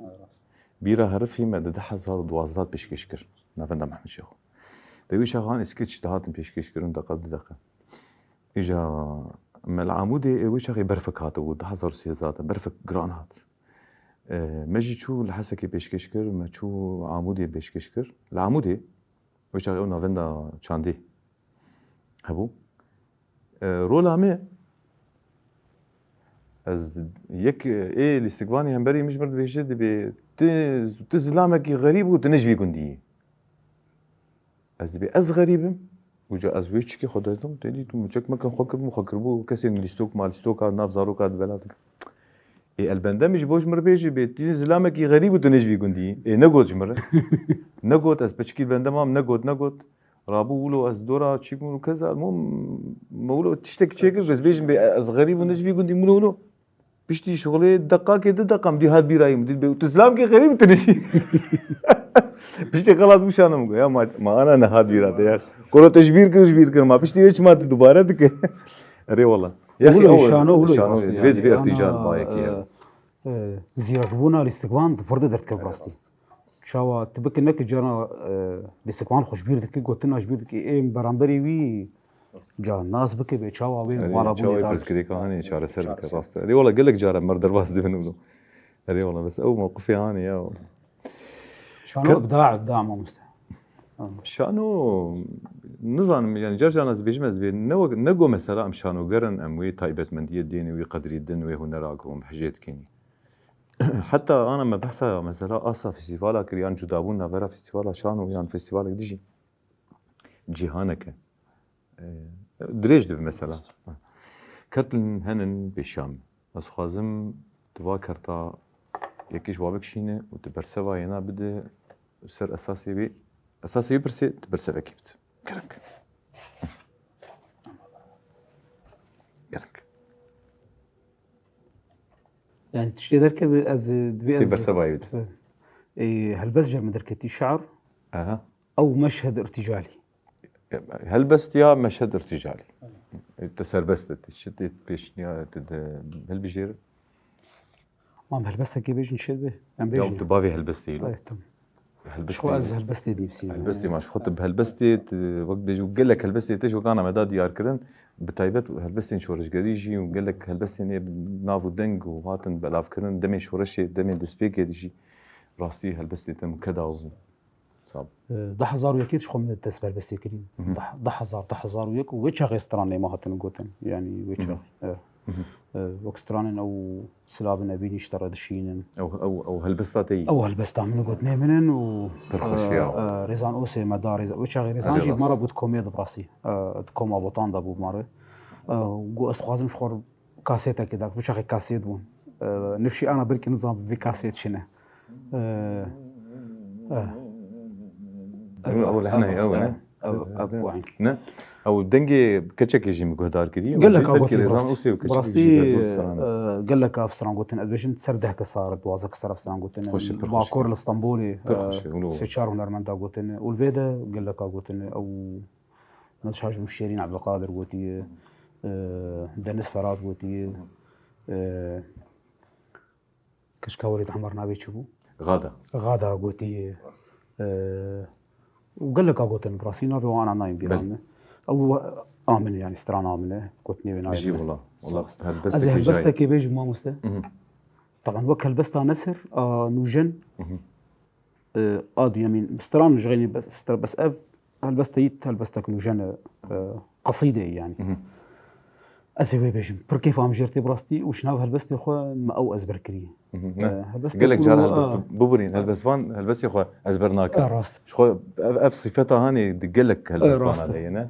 Bîra herifî me di du hezar û duwazdeh pêşkêş kir. Navenda Mehmed Şêxo. Di wî çaxan îskîç dihatin pêşkêş kirin, deqa du deqa. Îja me li Amûdê ê wê çaxê berfek hatibû, du hezar û sêzdeh de berfek giran hat. E, me jî çû li Hesekê pêşkêş kir, me çû Amûdê pêşkêş kir. Li Amûdê, wê çaxê ew navenda çandê hebû. E, rola me, ez yek ê lîstikvanê hemberî min ji min re dibêje, dibê, "Tu, tu zilamekî xerîb û tu ne ji vî gundî yî." Ez dibê, "Ez xerîb im." Û ca ez wê çikê xwe dedim, têdî tu miçek mekin xwe kirbû, xwe kirbû kesên lîstok, ma lîstoka nav zaroka di belav dikin. Ê, el bende min ji bo ji min re bêjî, bê, "Tu zilamekî xerîb û tu ne ji vî gundî yî." Ê, negot ji min re. Negot, ez piçikî bende mam, negot, negot. Rabû wilo ez dora çîbûn û keza, mo, me wilo tiştekî çêkir, ez bêjim, bê, "Ez xerîb û ne ji vî gundî yî." Wilo, wilo. Piştî şixulê deqakê, du deqa min dî hat bîra yî, min dî bê, "Tu zilamkê xerîb, tu ne ji vî." Piştî xelas bû Şano min got, "Ya ma, ma ana ne hat bîra te ya. Koro te ji bîr kir, ji bîr kir ma. Piştî wê çima tu dubare dike?" Erê wala. Ya xî, Wilo ew Şano, wilo Şano, rastî divê, yani. Divê irtîca li bayekî hebe. E, zîrakbûna lîstikvan di vir de derdikeve rastî. Çawa tu bike neke carna, e, lîstikvan xwe ji bîr dike, gotina ji bîr dike, ê beramberî wî ca nas bike, bê çawa wê Erê, vala bûnê çawa dar. Pirsgirêka hanê çareser bike, rast e. Erê wala gelek cara mer derbas dibin wilo. Erê wala bes ew mewqifê hanê ya. Şano Ke- ibda, ibda mamoste. Şano, nizanim, yani car caran ez dibêjim ez dibê, ne wek, ne go mesela em şanoger in, em wê taybetmendiyê dêne, wê qedrî din, wê hunera ku em hijê dikin. Heta ana me behsa mesela asta festîvala kir, yan cudabûn navbera festîvala şano yan festîvalek dijî cîhaneke, e, dirêj dibe mesela. Kertin henin pêşiya min. Ez xwazim tu va kerta yekê ji wa bikişîne û tu berseva yena bide ser esasê wê, esasê wê pirsê tu bersevekê bide. Gerek. Gerek. Yani tiştê derkeve ez, e, divê Tê ez bersevayê bide. Ê, helbest ji min derketî şiar. Aha. Ew meşhed irtîcalî. Helbest ya meşhed irtîcalî. E, te serbest e, te çi tê pêşniyar e, te de hilbijêre. Mam helbestekê bêjin çi dibe? Em Ya bêjin. Tu bavê helbestê yî lo. Evet, tamam. Helbestê Ji xwe ez helbestê dîm sî. Helbestê ma ji xwe tu bi helbestê, tu wek bêjî û gelek helbestê te ji wek ana me da diyar kirin, bi taybet helbestên şoreşgerî jî û gelek helbestên ê bi nav û deng û hatin belavkirin, demê şoreşê, demê destpêkê de jî rastî helbestê te min keda û sab. Eh, du hezar û yekê ji xwe min dest bi helbestê kirî. Mhm. Du, du hezar, du hezar û yek û wê çaxê stranê me hatin gotin. Yani wê Mhm. çax, eh, Mhm. eh, wek stranên ew Silavin evîn îşte re dişînin. Ew, ew, ew helbesta te yî? Ew helbesta min gotinê min in û, Pir xweş e, ya. e, Rêzan Osê me da, Rêza-, wê çaxê Rêzan Erê jî rast. me re bû di komê de bi rastî. E, di koma Botan de bû me re. E, got, "Ez dixwazim ji xwe re kaseteke dak." Wê çaxê kaset bûn. E, nifşî ana belkî nizam vê kaset çi ne. E, e. Ew, ew li hene, ew, ew, e. ne? Ew, ew, ew, ew. Ne? Ew dengê keçekê jî min guhdar kirî. Gelek Belkî a gotin Rêzan rast. Osê û keçekê Bi rastî, jî berdu stran. e, gelek a stran gotin. Ez bêjim ser deh kesar, duwazdeh kesar stran gotin. Xweş e, pir xweş e. Bakor li Stenbolê, Pir e, xweş e, wilo. sê çar hunermenda gotin. Û li vê de gelek a gotin. Ew Naz Şaş Muşerîn Ebdulkadir gotiye, e, Deniz Ferhat gotiye, e, Keşka Welîd Emer navê çi bû? Gada. Gada gotiye. Rast. Eee, û geleka gotin, bi rastî navê wan nayên bîra Belê. min. Ew a min, yani, strana min e, gotinê wê nayên Bijî min. wala. Sağ Wala ol. helbestekî Ez ê jayê. helbestekê bêjim, mamoste. Mhm. Taban wek helbesta Nesir, a, Nûjen, Mhm. e, a duyemîn, stran ji xeynî bes, stra-, bes ev helbeste yî, helbestek nûjen e, e, qesîde ye yani. Mhm. Ez ê wê bêjim. Pir kêfa min jê re tê bi rastî û ji nav helbestê xwe me ew ezber kiriye. Mhm, E, ne. helbestê Gelek ku, car e, helbest bibûrîn. Helbestvan helbestê xwe ezber nake. E, rast. Ji xwe ev, ev sifeta hanê di gelek E, helbestvana rast. de ye, ne?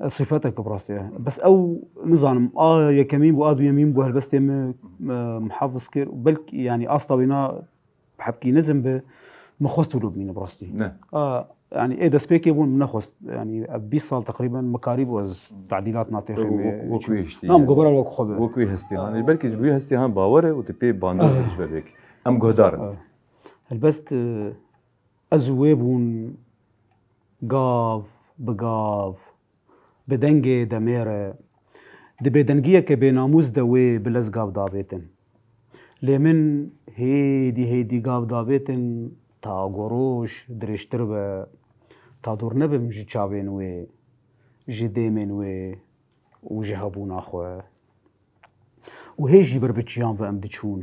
E, sifetek bi rastî ye. Bes ew nizanim, a yekemîn bû, a duyemîn bû helbestê min, e, muhafiz kir. Belkî yani asta wêna bi hebkî nizm bi, min xwest wilo bimînim bi rastî. Ne. A, yani ê destpêkê bûn min nexwest. Yani ev bîst sal teqrîben min karîbû ez tadîlat natêxê Wek, me wek, wek çi wî hiştî Nam yani. gobara wek xwe be. Wek wî hestî han. Belkî ji wî hestî han bawer e û tu pê bandor Ah. ji ber yekî. Em guhdar in. Ah. Helbest, e, ez û wê bûn gav bi gav. Bi dengê demêr e. Di bêdengiyeke bênamûs de wê bi lez gav davêtin. Lê min hêdî hêdî gav davêtin ta goroj dirêjtir be, ta dûr nebim ji çavên wê, ji dêmên wê û ji hebûna xwe. Û hê jî ber bi çiyan ve em diçûn.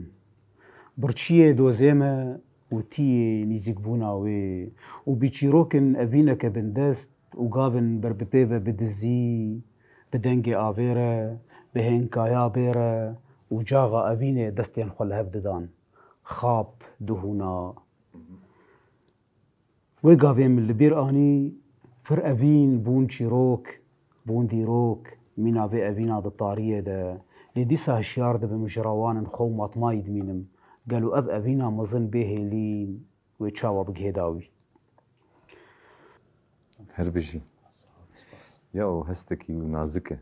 Birçiyê dozê me û tiyê nîzîkbûna wê û bi çîrokin evîneke bindest û gavin ber bi pê ve bi dizî, bi dengê avê re, bi hênkaya bê re û caxa evînê destên xwe li hev didan. Xap, duhûna. Wê gavê min li bîr anî, pir evîn bûn çîrok, bûn dîrok, mîna vê evîna di tariyê de. Lê dîsa hişyar dibim ji rawanên xwe û matmayî dimînim. Gelo ev evîna mezin bê hêlîn wê çawa bigihê dawî? Her bijî. Ya o hestekî û nazik e.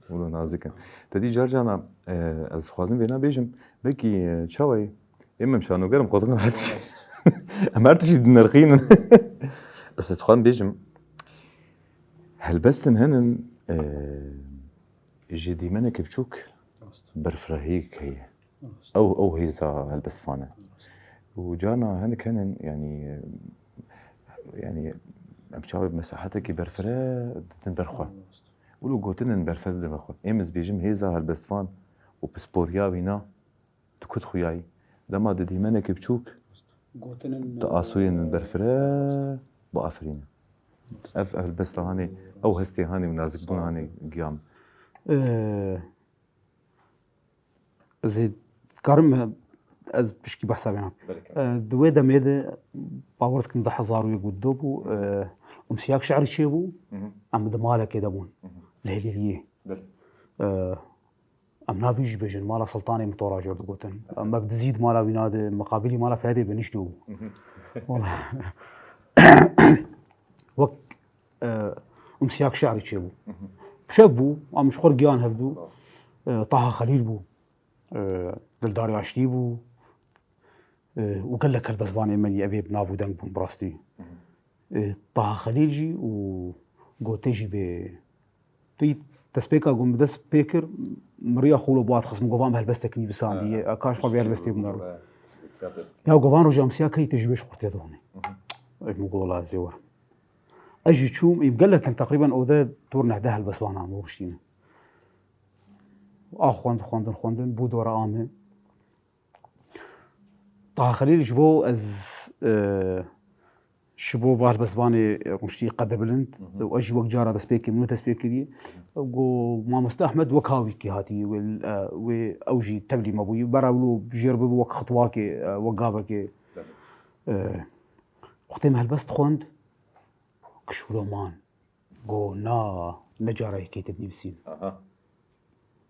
Wilo nazik in. Te dî car carna, e, ez dixwazim vêna bêjim, belkî, e, çawa ye? Ê min şanoger im, xwe dixin her tişt. Em her tiştî dinirxînin. Bes ez dixwazim bêjim, helbestin henin, e, ji dîmeneke biçûk berfirehiyek heye. Ew, ew hêza helbestvan e. Û carna hinek henin, yanî, e, yanî em çawa bi mesahetekî berfire didin ber xwe. Wilo gotinên berfireh dibin xwe. Êm ez bêjim hêza helbestvan û pisporiya wîna di ku dixuyayî. Dema di dîmenekê biçûk, di asoyên berfireh biafirîne. Ev helbesta hanê, ew hestê hanê û nazikbûna hanê giya min. Ez ê dikarim, ez pişkî behsa vê nakim. Di wê demê de, bawer dikim du hezar û yek û du bû, Umsiyak şe'rî çêbû, em di malekê de bûn, li Hilîliyê. Em navî jî bêjin, mala Siltanê min tora jor digotin. Em bi dizî di mala wîna de, miqabilî mala Fedê beniştî bû. Wek Umsiyak şe'rî çêbû. Şev bû, em ji xwe re giyan hevdû. Taha Xelîl bû. Dildarî Aştî bû. Û gelek helbestvanê me yî evê bi nav û deng bûn bi rastî. Taha Xelîl jî û gotê jî bê. Tu yî destpêka ku min dest pê kir, min riya xwe wilo bi wa dixist, min got, "Va min helbestek nivîsandiye, ka ji xwe vê helbestê bimdar." Ya got, "Van roja Umsiyak heyî tê ji wê ji xurtê dixwînî." Min got, "Wela ez ê werim." Ez jî çûm, êm gelek in, teqrîben ode dor neh deh helbestvanan rûniştîne. A xwend, xwendin, xwendin, bû dora a min. Taha Xelîl ji bo ez, e, ji bo va helbestvanê rûniştî qedebilind û ez jî wek cara destpêkê min dest pê kiriye. Got, Mamoste Ehmed wek hawîkî hatiye, wê, e, wê ew jî tevlî me bûyî. Bera wilo jêr bibe wek xitwakê, e, wek gavekê. E, wextê me helbest xwend, kişûre man. Got, "Na, ne cara yekê te dinivîsîn." Aha.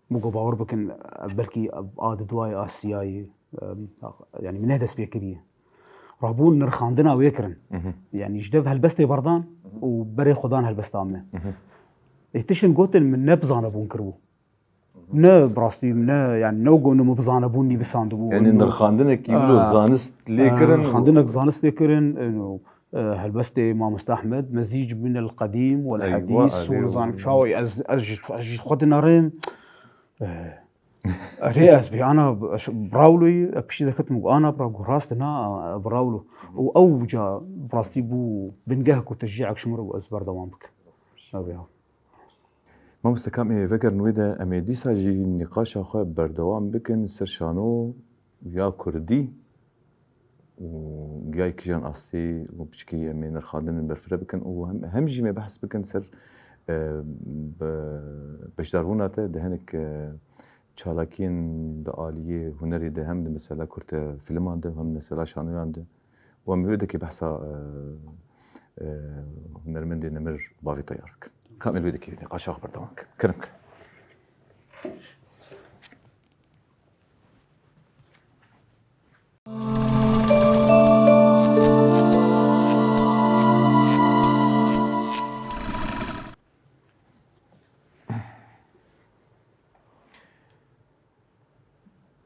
Min got, "Bawer bikin, belkî a di duayê a siyayê, em, yanî min ne dest pê kiriye." Rabûn nirxandina wê kirin. Mhm. Yanî ji dev helbestê berdan Mhm. û berê xwe dan helbesta me. Mhm. Ê tiştin gotin min ne bi zanebûn kiribû. Ne bi rastî min ne, yanî ne wek min bi zanebûn nivîsandibû. Yanî nirxandinekî wilo zanist lê kirin. Nirxandinek zanist lê kirin. E, helbestê Mamoste Ehmed, mezîc min el qedîm wel hedîs û nizanim çawa, ez, ez ji, ez ji xwe dinerim. E, erê ez bê ana, ez bira wilo yî, e, piştî derketim û ana bira got rast e, na, e, bira wilo. Û ew ca bi rastî bû bingeh ku teşcîek ji min re û ez berdewam bikim. Ew ya. Mamoste, ka em ê vegerin wê de, em ê dîsa jî nîqaşa xwe berdewam bikin ser şano ya kurdî û giya kîjan astê û piçkî em ê nirxandinên berfireh bikin û hem, hem jî em ê behs bikin ser, e, be-, beşdarbûna te di hinek, e, çalakiyên di aliyê hunerê de, hem di mesela kurte filiman de, hem mesela şanoyan de. Û em li wê dekê behsa, e, e, hunermendê nemir Bavê Teyar bikin. Ka em li wê dekê nîqaşa xwe berdewam bikin. Kirin.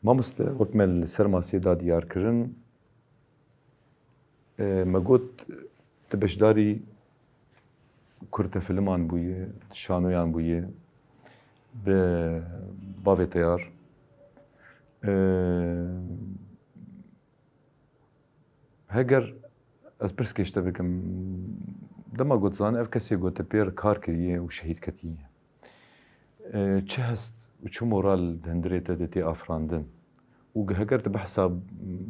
Mamoste, wek me li ser masê da diyar kirin, e, me got, tu beşdarî kurtefilman bûye, şanoyan bûye bi bavê Teyar. E, Heger ez pirsek ji te bikim, dema got zanî ev kesê got te pê re kar kiriye û şehîd ketiye. E, çi hest û çi moral di hundirê te de tê afirandin? Û heger tu behsa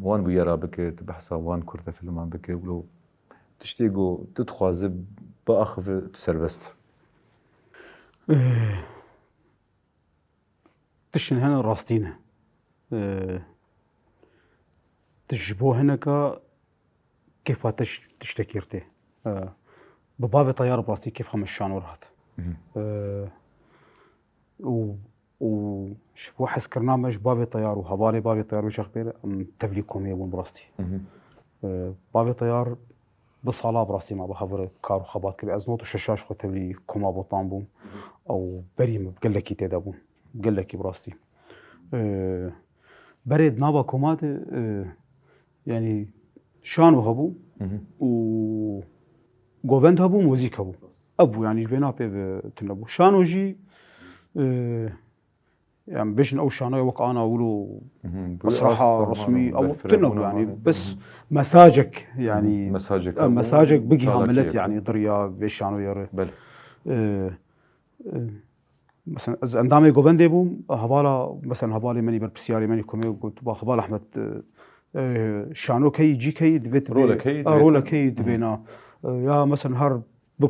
wan bûyera bike, tu behsa wan kurtefilman bike, wilo tiştê ku tu dixwaze biaxive, tu serbest. Eh, Tiştin hene rastî ne. Eh, Tu ji bo hineka kêfa te ji tiştekî re tê. Eh, Bi bavê Teyar bi rastî kêfa min ji şano re hat. Eh, Û û ji bo hezkirina me ji bavê Teyar û hevalê bavê Teyar wê çax pê re em tevlî komê bûn bi rastî. Eh, Bavê Teyar bi sala bi rastî me bi hev re kar û xebat kir. Ez not û şeş a ji xwe tevlî koma Botan bûm. Ew berî min gelekî tê de bûn. Gelekî bi rastî. Ee, Berê di nava koma de, ee, yanî şano hebû û govend hebû, muzîk hebû. Ev bû, yanî ji vêna pê ve tune bû. Şano jî, ee, em bêjin ew şanoya wek ana wilo mesraha resmî ew tune bû, yanî bes mesajek, yanî mesajek, ev mesajek bigiha milet, yanî diriya vê şanoya re. Ee, Ee, Mesela ez endamê govendê bûm, hevala, mesela hevalê menî berpirsiyarê menî komê got, ba heval Ahmet, e, e, şano keyî, cî keyî, divê tu bê, rolekeyî, a, rolekeyî dibêna. E, Ya mesela her bi, e,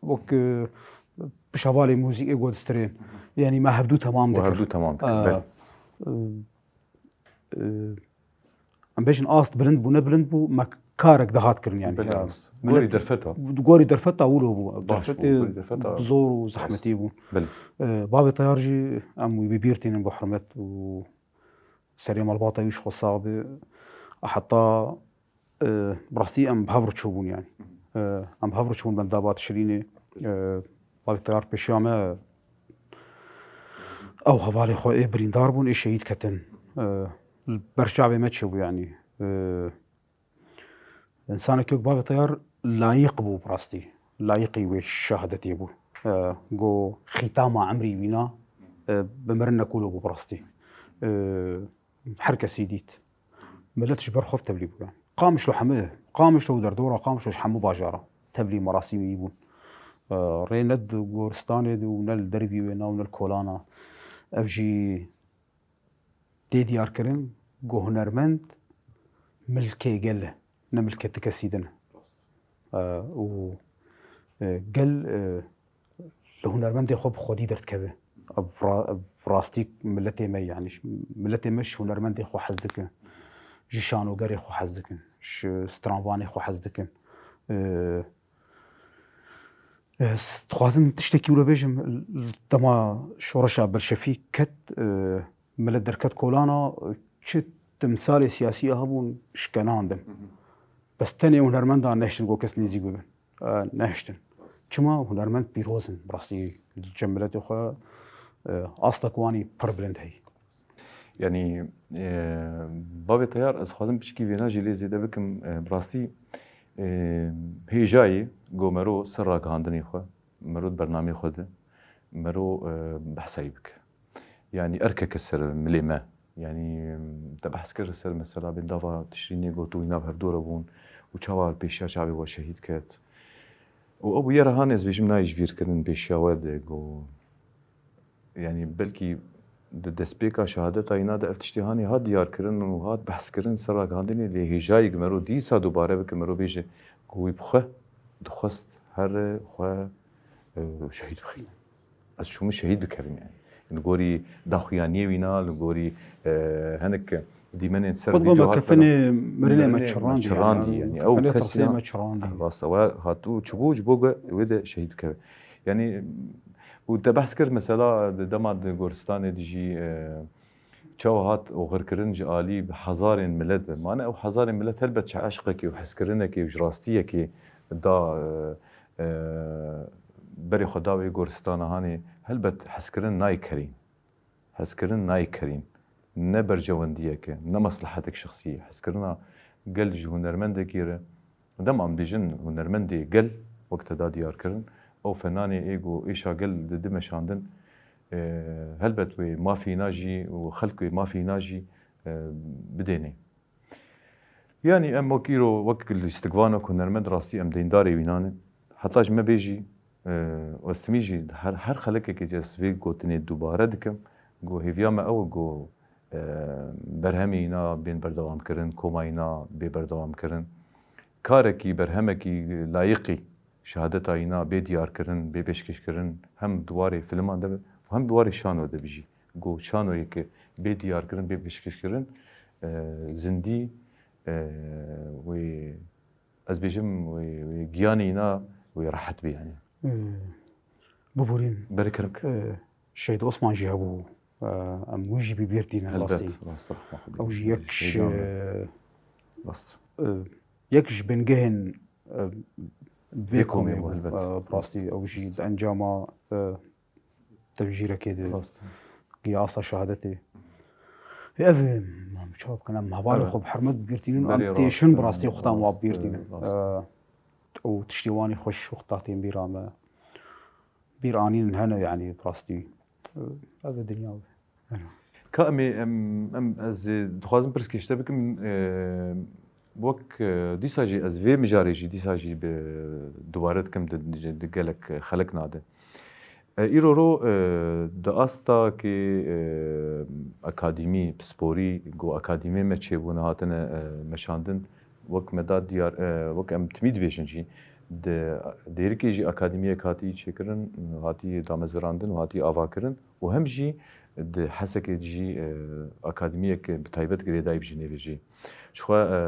wek, e, pişevalê muzîkê got distirên. Yanî me hevdû temam dikir. Hevdû temam dikir, belê. E, Em bêjin ast bilind bû, ne bilind bû, me karek dihat kirin yanî. Belê, rast. Gorî derfeta. Gorî derfeta wilo bû. Baş bû, derfetê gorî derfeta zor û zehmetî bû. Belê. Ee, Bavê Teyar jî em wî bi bîr tînin bi hurmet û serê malbata wî ji xwe sax be. Heta, e, bi rastî em bi hev re çûbûn yanî. E, em bi hev re çûbûn bendava Tişrînê. E, Bavê Teyar pêşiya me ew hevalê xwe ê birîndar bûn, ê şehîd ketin. E, Li ber çavê me çêbû yanî. E, Însanekî wek Bavê Teyar layîq bû bi rastî. Layîqî wê şehadetê bû. E, Go xîtama emrî wîna, e, bi mirin nekûlo bû bi rastî. E, Her kesî dît. Milet ji ber xwe tevlî bû yanî. Qamişlo hemû, Qamişlo û derdora Qamişlo ji hemû bajara tevlî merasîmî bûn. E, Rê ne di goristanê de û ne li dervî wê ne û ne li kolana. Ev jî tê diyarkirin ku hunermend milkê gel e, ne milkê ti kesî din e. E, Û, e, gel, e, li hunermendê xwe bi xwedî derdikeve. Ev ra-, ev rastî miletê me, yanî miletê me ji hunermendê xwe hez dikin. Ji şanogerê xwe hez dikin. Ji stranvanê xwe hez dikin. E, Ez dixwazim tiştekî wilo bêjim, dema şoreşa Belşevîk ket, e, milet derket kolana, çi timsalê siyasî hebûn, şkenandin. Bes tenê hunermendan nehiştin ku kes nêzîk bibin. E, nehiştin. Çima? Hunermend pîroz in. Bi rastî li cem miletê xwe, e, astek wanî pir bilind heye. Yanî, e, Bavê Teyar, ez xwazim piçkî vêna jî lê zêde bikim. E, bi rastî, e, hêjayê ku mero ser ragihandinê xwe, mero di bernameyê xwe de, mero, e, behsa wî bike. Yanî erkeke ser milê me. Yanî, te behs kir ser mesela bendava Tişrînê got û wî nav hevdû re bûn û çawa pêşiya çavê we şehîd ket. Û ew bûyera hanê ez bêjim nayê ji bîr kirin pêşiya we de got. Yanî belkî di destpêka şehadeta wîna de ev tiştê hanê hat diyarkirin û hat behskirin ser ragihandinê, lê hêjayî ku mero dîsa dubare bike, mero bêje ku wî bi xwe dixwest here xwe, e, şehîd bixîne. Ez çûme şehîd bikevim yanî. Li gorî daxuyaniyê wîna, li gorî, e, hinek dîmenên ser vîdeo hat kefinê mirinê me çirandî yanî. Ew kesî me çirandî. Rast e, we hatû çibû ji bo wê de şehîd bikeve. Yanî, û te behs kir, mesela, di dema di goristanê de jî, e, çawa hat oxirkirin ji alî bi hezarên milet ve. Mane ew hezarên milet helbet ji eşqekê û hezkirinekê û ji rastiyekê da, e, e, berê xwe da wê goristana hanê, helbet hezkirin nayê kerîn. Hezkirin nayê kerîn. Ne berjewendiyek e, ne meslehetek şexsî ye. Hezkirina gel ji hunermendekî re, dema em dibêjin hunermendê gel, wek te da diyar kirin. Ew fenanê ê ku êşa gel didi meşandin, e, helbet wê mafî na jî û xelk wê mafî na jî, e, bidênê. Yanî em wek îro, wek lîstikvanok, hunermend rastî em deyndarê wînan in. Heta ji me bê jî, e, û ez timî jî her, her xelekekê jî ez vê gotinê dubare dikim. Ku hêviya me ew e ku, e, berhemê îna bên berdewamkirin, koma îna bê berdewamkirin. Karekî, berhemekî layiqî şehadeta îna bê diyarkirin, bê pêşkêşkirin, hem di warê filiman de be û hem di warê şano de be jî. Ku şanoyê ke bê diyarkirin, bê pêşkêşkirin, e, zindî, e, wê, ez bêjim, wê, wê giyanê îna wê rehet be, yanî. Ee, Biborîn. Berê kerem ke. Ee, Şehîd Osman jî hebû. Ee, em wî jî bi bîr tînin rastî. Helbet, rast, rehma Xwedê. Ew jî yek ji, Hêja me. Ee, Rast. Ee, yek ji bingehên, ee, vê Vê komê komê bû, bû, helbet. Ee, rastî ew jî di encama, ee, tevjîrekê de Rast. giya asta şehadetê. Ev, em, çawa bikin, em hevalê Evet. xwe bi hermet bi bîr tînin, em Berê rast, têşin bi rastî xwe tam wa bi bîr tînin. Rast. Ee, û tiştê wan ê xweş wexta tên bîra me. Bîr anînin hene, yanî bi rastî. Ee, ev e dinya be. Ka em ê, em, em, ez ê dixwazim pirsgê ji te bikim, e, wek, e, dîsa jî ez vê mijarê jî dîsa jî bi dubare dikim di, di, di gelek xelek nade. E, îro ro, e, di asta kê, e, akademî, pisporî, ku akademiyê me çêbûne, hatine, e, meşandin, wek me da diyar, e, wek em timî dibêjin jî, di dêrikê jî akademiyek hatî çêkirin, hatî damezirandin û hatî avakirin û hem jî di Hesekê jî, e, akademiyek bi taybet girêdayî bi jinê ve jî. Jixwe, e,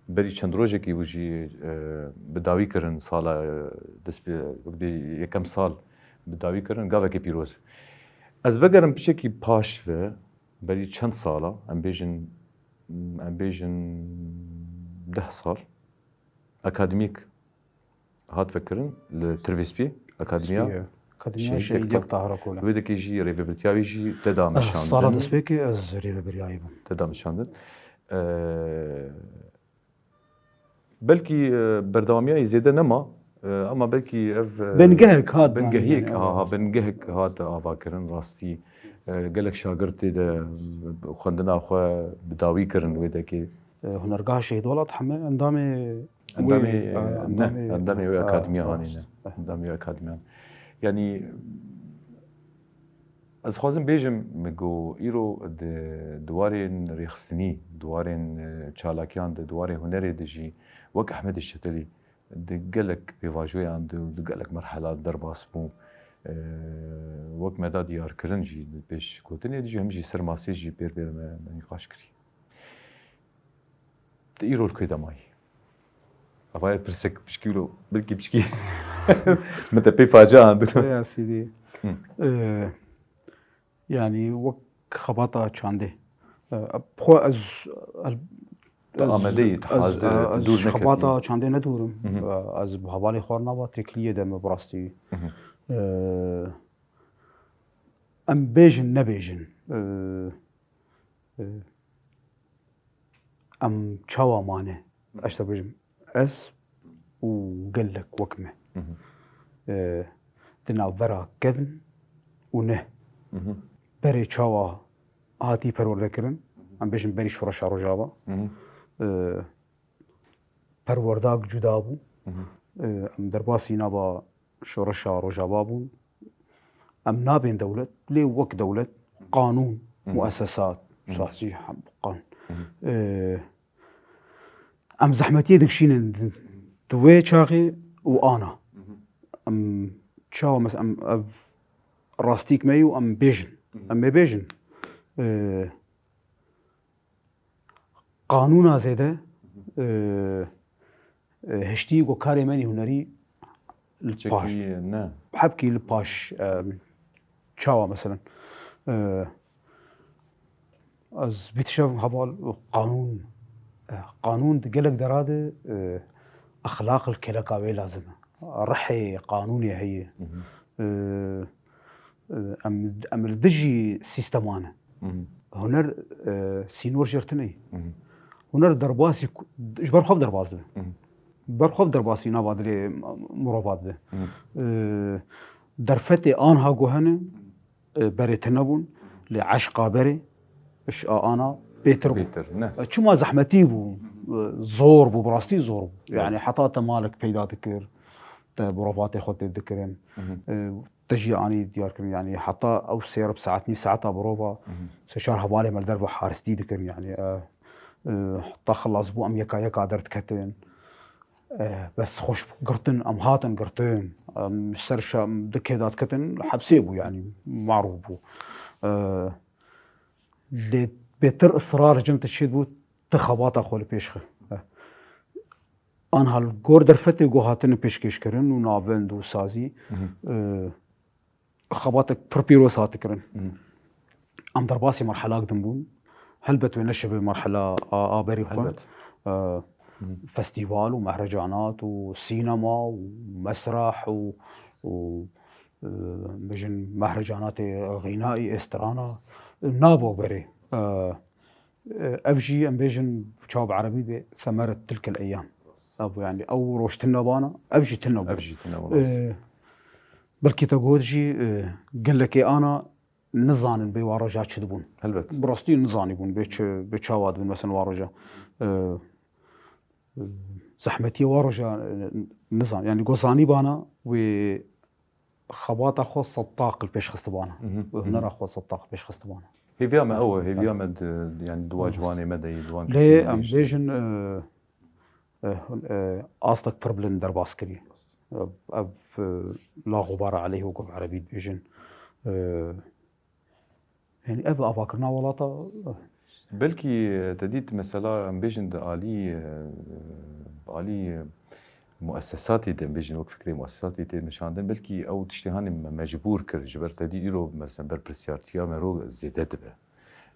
berî çend rojekî bû jî, e, bi dawî kirin sala, e, dest pê, wek bê yekem sal bi dawî kirin, gavekê pîroz. Ez vegerim piçekî paş ve, berî çend sala, em bêjin, em bêjin deh sal, akademîk hat vekirin li Tirbêspî, akademiya Spî, akademiya Şehîd Şehîd Yekta. Yekta Harakola. Wê dekê jî rêvebirtiya wî jî te da Eh, meşandin. Sala destpêkê ez rêvebiriyayê bûm. Te da meşandin. Eh, belkî, eh, berdewamiya yê zêde nema, eh, ama belkî ev, eh, Bingehek hat bingehek, danî, ha, ha, evet. Bingehek hat avakirin rastî. Eh, gelek şagirtê de xwendina xwe bi dawî kirin wê dekê. Eh, Hunergeha Şehîd Welat heme endamê Endamê, wê, eh, eh, ne, endamê, endamê wê eh, akademiya rast. Hanî ne. Eh. Endamê wê akademiya. Yanî, ez dixwazim bêjim, min got, îro di, di warên rêxistinî, di warên, eh, çalakiyan de, di warê hunerê de jî wek Ehmedê Şetelî di gelek pêvajoyan de û di gelek merhela derbas bû. Eh, wek me da diyarkirin jî di pêşgotinê de jî, hem jî ser masê jî pêr pêr me, me nîqaş kirî. Te îro li ku de mayî? Ava ye pirsek piçkî wilo, belkî piçkî. Min te pê facia andir. Ya sîdî. Hı. Ee, yanî wek xebata çandê. Ee, xwe ez, ez, Te amade yî, te ez, hazir, ez, te ez dûr ji neketî. Xebata çandê nedûrim. Hı hı. Ee, ez bi hevalê xwe re nava têkiliyê de me bi rastî. Hı hı. Ee, em bêjin, nebêjin. Ee, Ee, em çawa mane? Hı. Ez te bêjim, ez û gelek wek me. Hı hı. Ee, di navbera kevn û ne. Hı hı. Berê çawa hatî perwerde kirin? Hı hı. Em bêjin berî şoreşa Rojava. Hı hı. Ee, perwerdak cuda bû. Hı hı. Ee, em derbasî nava şoreşa Rojava bûn. Em nabên dewlet, lê wek dewlet, qanûn, Hı hı. muessesat, Hı hı. sazî, hem qan. Hı hı. Ee, em zehmetiyê dikişînin di, di wê çaxê û ana. Hı hı. Em çawa mes-, em ev rastîk me yî û em bêjin. Hı hı. Em ê bêjin. Ee, Qanûna zêde, e, e, hiştî ku karê me nî hunerî li Çekî paş. Ne. Hebkî li paş, e, çawa meselen. E, ez vî tişev heval qanûn, e, qanûn di gelek dera de, e, exlaq li keleka wê lazim e. Rihê qanûnê heye. Hı hı. E, e, em, em li dijî sîsteman e. Hı hı. Huner, e, sînor jêr tune ye. Hı hı. Huner derbasî ku, ji ber xwe bi derbas dibe. Hı hı. Berxwe bi derbasî nava dilê mirova dibe. E, derfetê anha ku hene, e, berê tune bûn, lê eşqa berê, iş a ana bêtir bû. Bêtir, ne? E, çima zehmetî bû, e, zor bû, bi rastî zor bû. Evet. Yani heta te malek peyda dikir, te muravatê xwe tê dikirin. E, te jî anî diyar kirin, yani heta ew sê rib saet, nîv saeta mirova, sê çar hevalê me li derve haristî dikirin, yani, e, e, heta xilas bû, em yeka yeka derdiketin. Eh, bes xweş girtin, em hatin girtin. Em ser şa-, dikê de diketin, hepsê bû, yani, marûf bû. Eh, lê bêtir israr cem te çêdibû, ti xebata xwe li pêş xe. Eh. Anha li gor derfetê ku hatine pêşkêşkirin û navend û sazî, eh, xebatek pir pîroz hate kirin. Em derbasî merhelak din bûn. Helbet wê neşibe merhela a, a berî xwe. Helbet. E, festîval û mehrecanat û sînema û mesrah û, û, e, bijin mehrecanatê xînaî ê strana nabo berê. E, Ev jî em bêjin çawa bi erebî dibê, semeret tilkel eyyam. Ev yani ew roj tune bana, ev jî tune bû. Ev jî tune bû, rast. Ee, belkî te got jî, e, gelekê ana nizanin bê wa roja çi dibûn. Helbet. Bi rastî nizanîbûn bê çi, bê çawa dibin mesela wa roja. Ee, zehmetiyê wa roja, e, nizan. Yani ku zanîbana wê xebata xwe sedtaq li pêş xistibana. Mhm, mhm. Hunera xwe sedtaq li pêş xistibana. Hêviya me ew e, hêviya me di, yani di wan ciwanê me de yî, di wan kesên me de yî. Lê em bêjin, e, e, e, astek pir bilind derbas kirî. E, ev, e, la xubara aleyh wekî bi erebî dibêjin. E, Yani ev avakirina welata. Belkî te dît mesela em bêjin di alî, e, alî muessesatê de, em bêjin wek fikrê muessesatê tê nişandin, belkî ew tiştê hanê me mecbûr kir, ji ber te dî îro mesela berpirsiyartiya me ro zêde dibe.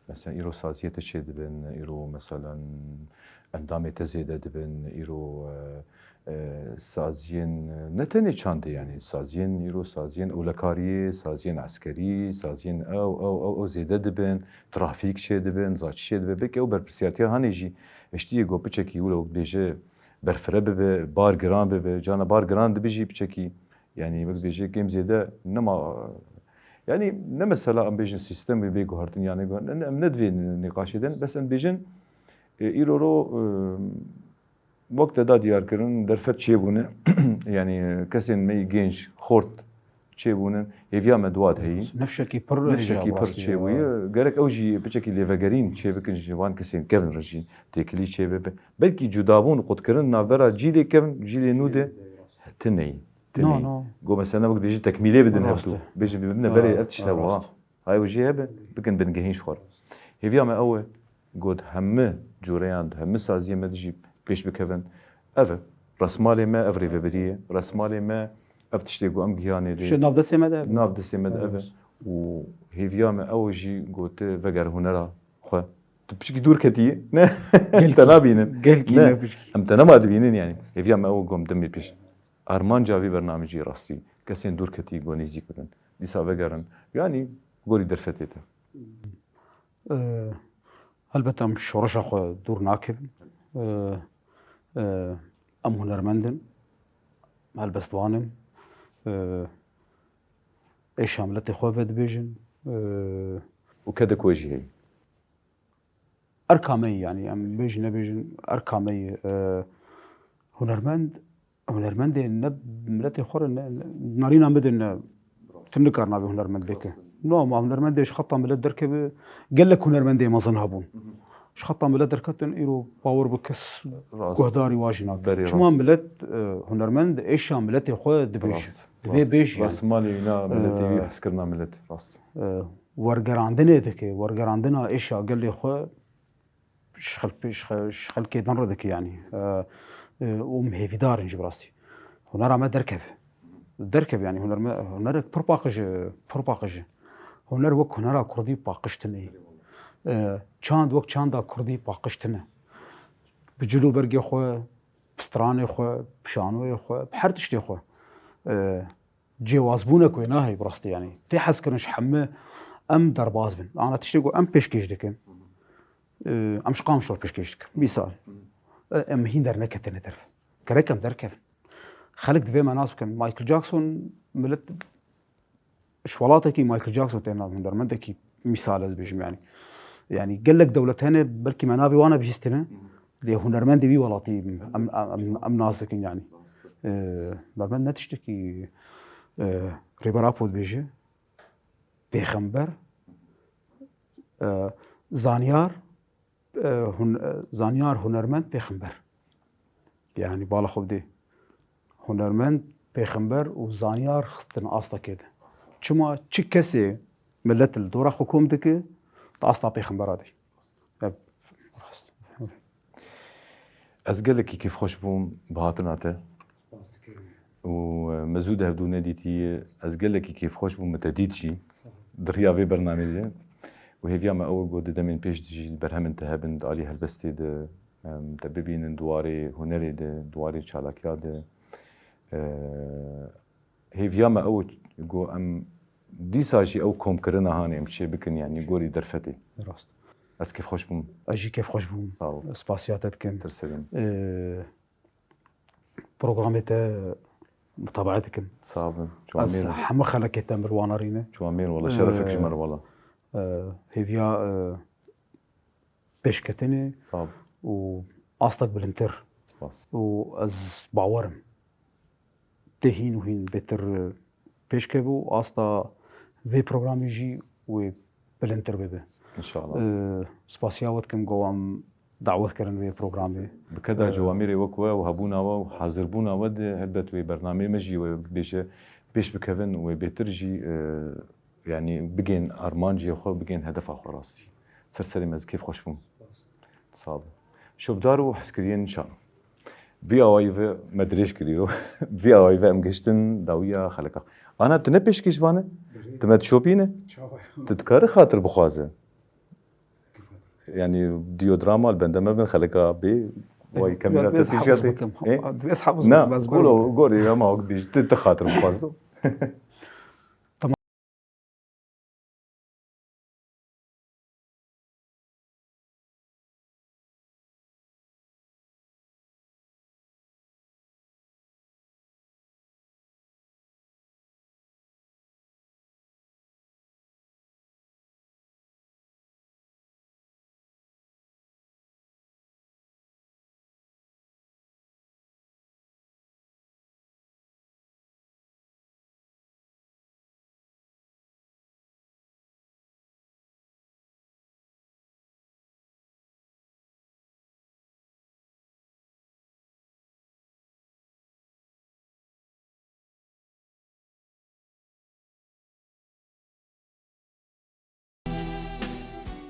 Mesela îro saziyê te çê dibin, îro mesela endamê te zêde dibin, îro, e, e, saziyên, e, ne tenê çandê, yani saziyên îro, saziyên ewlekariyê, saziyên eskerî, saziyên ew, ew, ew, ew zêde dibin, trafîk çê dibin, za çi çê dibe. Belkî ew berpirsiyartiya hanê jî eştiyê got piçekî wilo bêje berfire bibe, bar giran bibe. Cana bar giran dibe jî piçekî, yani wek bêje kêm zêde nema, yani ne mesela em bêjin sîstem wê bê guhertin, yani guhertin. Em ne divê nîqaşê din, bes em bêjin, e, îro ro, e, Wek te da diyar kirin, derfet çêbûne, yanî kesên me yî gênc, xort çêbûnin, hêviya me di wa de heyî. Nifşekî pir, nifşekî pir çêbûye. Gerek ew jî piçekî lêvegerîn çêbikin ji van kesên kevin re jî têkilî çêbibe. Belkî cudabûn, qutkirin navbera cîlê kevin, cîlê nû de tune yî. Tune yî. Got mesela wek dibêjin tekmîlê bidin hevdû. Bêjin bibine berê ev tişt hebû ha. Hay wê jî hebe, bikin bingehîn ji xwe re. Hêviya me ew e, got hemî coreyan di hemî saziyê me de jî pêş bikevin. Ev e, resmalê me ev rêvebirî ye. Resmalê me ev tiştê ku em gihanê lê. Ji nav destê me de. Nav destê me de ev e. Û hêviya me ew e jî got tu veger hunera xwe. Tu piçkî dûr ketî, ne? Te nabînin. Gelkî ne piçkî. Em te nema dibînin yani. Hêviya me ew e ku em demê pêş. Armanca vî bernamê jî rastî kesên dûr ketî ku nêzîk bibin. Dîsa vegerin. Yanî gorî derfetê te. Ee, helbet em şoreşa xwe dûr nakevin. Ee, e, em hunermend in, helbestvan in. Ee, êşa miletê xwe vedibêjin. Ee, û kedek we jî heye. Erka me yî, yanî em bêjin nebêjin, erka me yî, e, hunermend, hunermendê ne miletê xwe re ne, ne, narîna min de ne, tu nikarî navê hunermendê ke. No, ma hunermendê ji xeta milet derkeve, gelek hunermendê mezin hebûn. Ji xeta milet derketin, îro bawer bi kes guhdarî wa jî nake. Çima milet, e, hunermend êşa miletê xwe dibêje. Divê bêjî yani. Resmalê wîna miletê wî, hezkirina milet. Rast. E, wergerandinê dike, wergerandina êşa gelê xwe ji xelk-, ji xe-, ji xelkê din re dike yani. E, e, û em hêvîdar in jî bi rastî. Hunera me derkeve. Derkeve yani huner me, hunerek pir paqij e, pir paqij e. Huner wek hunera kurdî paqij tune ye. E, çand wek çanda kurdî paqij tune. Bi cil û bergê xwe, bi stranê xwe, bi şanoyê xwe, bi her tiştê xwe. E, cêwazbûnek wê nahê bi rastî, yanî tê hezkirin ji hemî em derbas bin. Ana tiştê ku em pêşkêş dikin, e, em ji Qamişlo pêşkêş dikin. Mîsal, e, em hîn derneketine derve. Gerek em derkevin. Xelk divê me nas bikin. Michael Jackson, millet ji welatekî Michael Jackson têne, hunermendekî mîsal ez bêjim yani. Yani gelek dewlet hene, belkî me navê wan nebihîstine, lê hunermendê wî welatî em, em, em, em nas dikin yani. Ee, hunermend ne tiştekî, e, Rêber Apo dibêje, pêxember, e, zanyar, e, hun-, e, zanyar, hunermend, pêxember. Yani bala xwe bidê. Hunermend, pêxember û zanyar xistin asta kê de. Çima çi kesê millet li dora xwe kom dike, di asta pêxembera de. Ev rast. Ez gelekî kêfxweş bûm bi hatina te û me zû di hevdû nedîtî. Ez gelekî kêfxweş bûm me te dît jî di riya vê bernameyê de. Û hêviya me ew e ku di demên pêş de jî berhemên te hebin di alî helbestê de, em, te bibînin di warê hunerê de, di warê çalakiya de. E, hêviya me ew e ku em dîsa jî ew komkirina hanê em çê bikin, yanî gorî derfetê. Rast. Ez kêfxweş bûm. Ez jî kêfxweş bûm. Sağ ol. Spasiya te dikim. Tir serî min. Ee, programê te mutabaet dikim. Sağ bin. Ez hemû xelekê te mir wana rîne. Çiwamêr wala, şerefek ji me re wala. Ee, hêviya, e, pêşketinê û astek bilindtir. Spas. Û ez bawer im tê hîn û hîn bêtir pêş keve û asta vê programê jî wê bilindtir bibe. İnşallah. Ee, spasiya we dikim ku em dawet kirin vê programê. Bi keda Ee, Ciwamêrê wek we û hebûna we û hazirbûna we de helbet wê bernameyê me jî wê bêje pêş bikevin û wê bêtir jî, e, yanî bigên armancê xwe, bigên hedefa xwe rastî. Ser serê me, ez kêfxweş bûm. Sağ ol. Şopdar û hezkiriyên nişan. Vî awayî ve me dirêj kiriyo. Vî awayî ve em gihiştin dawiya xeleka. Ana, tu ne pêşkêş vane? Tu me dişopîne? Tu dikarî xatir bixwaze. Yanî diyo drama li bende me bin xeleka bê. Way kamera te pêşiya te. Divê ez hefiz bikim. Ez gorê ama wek bêj. Tu, tu xatir bixwaz do.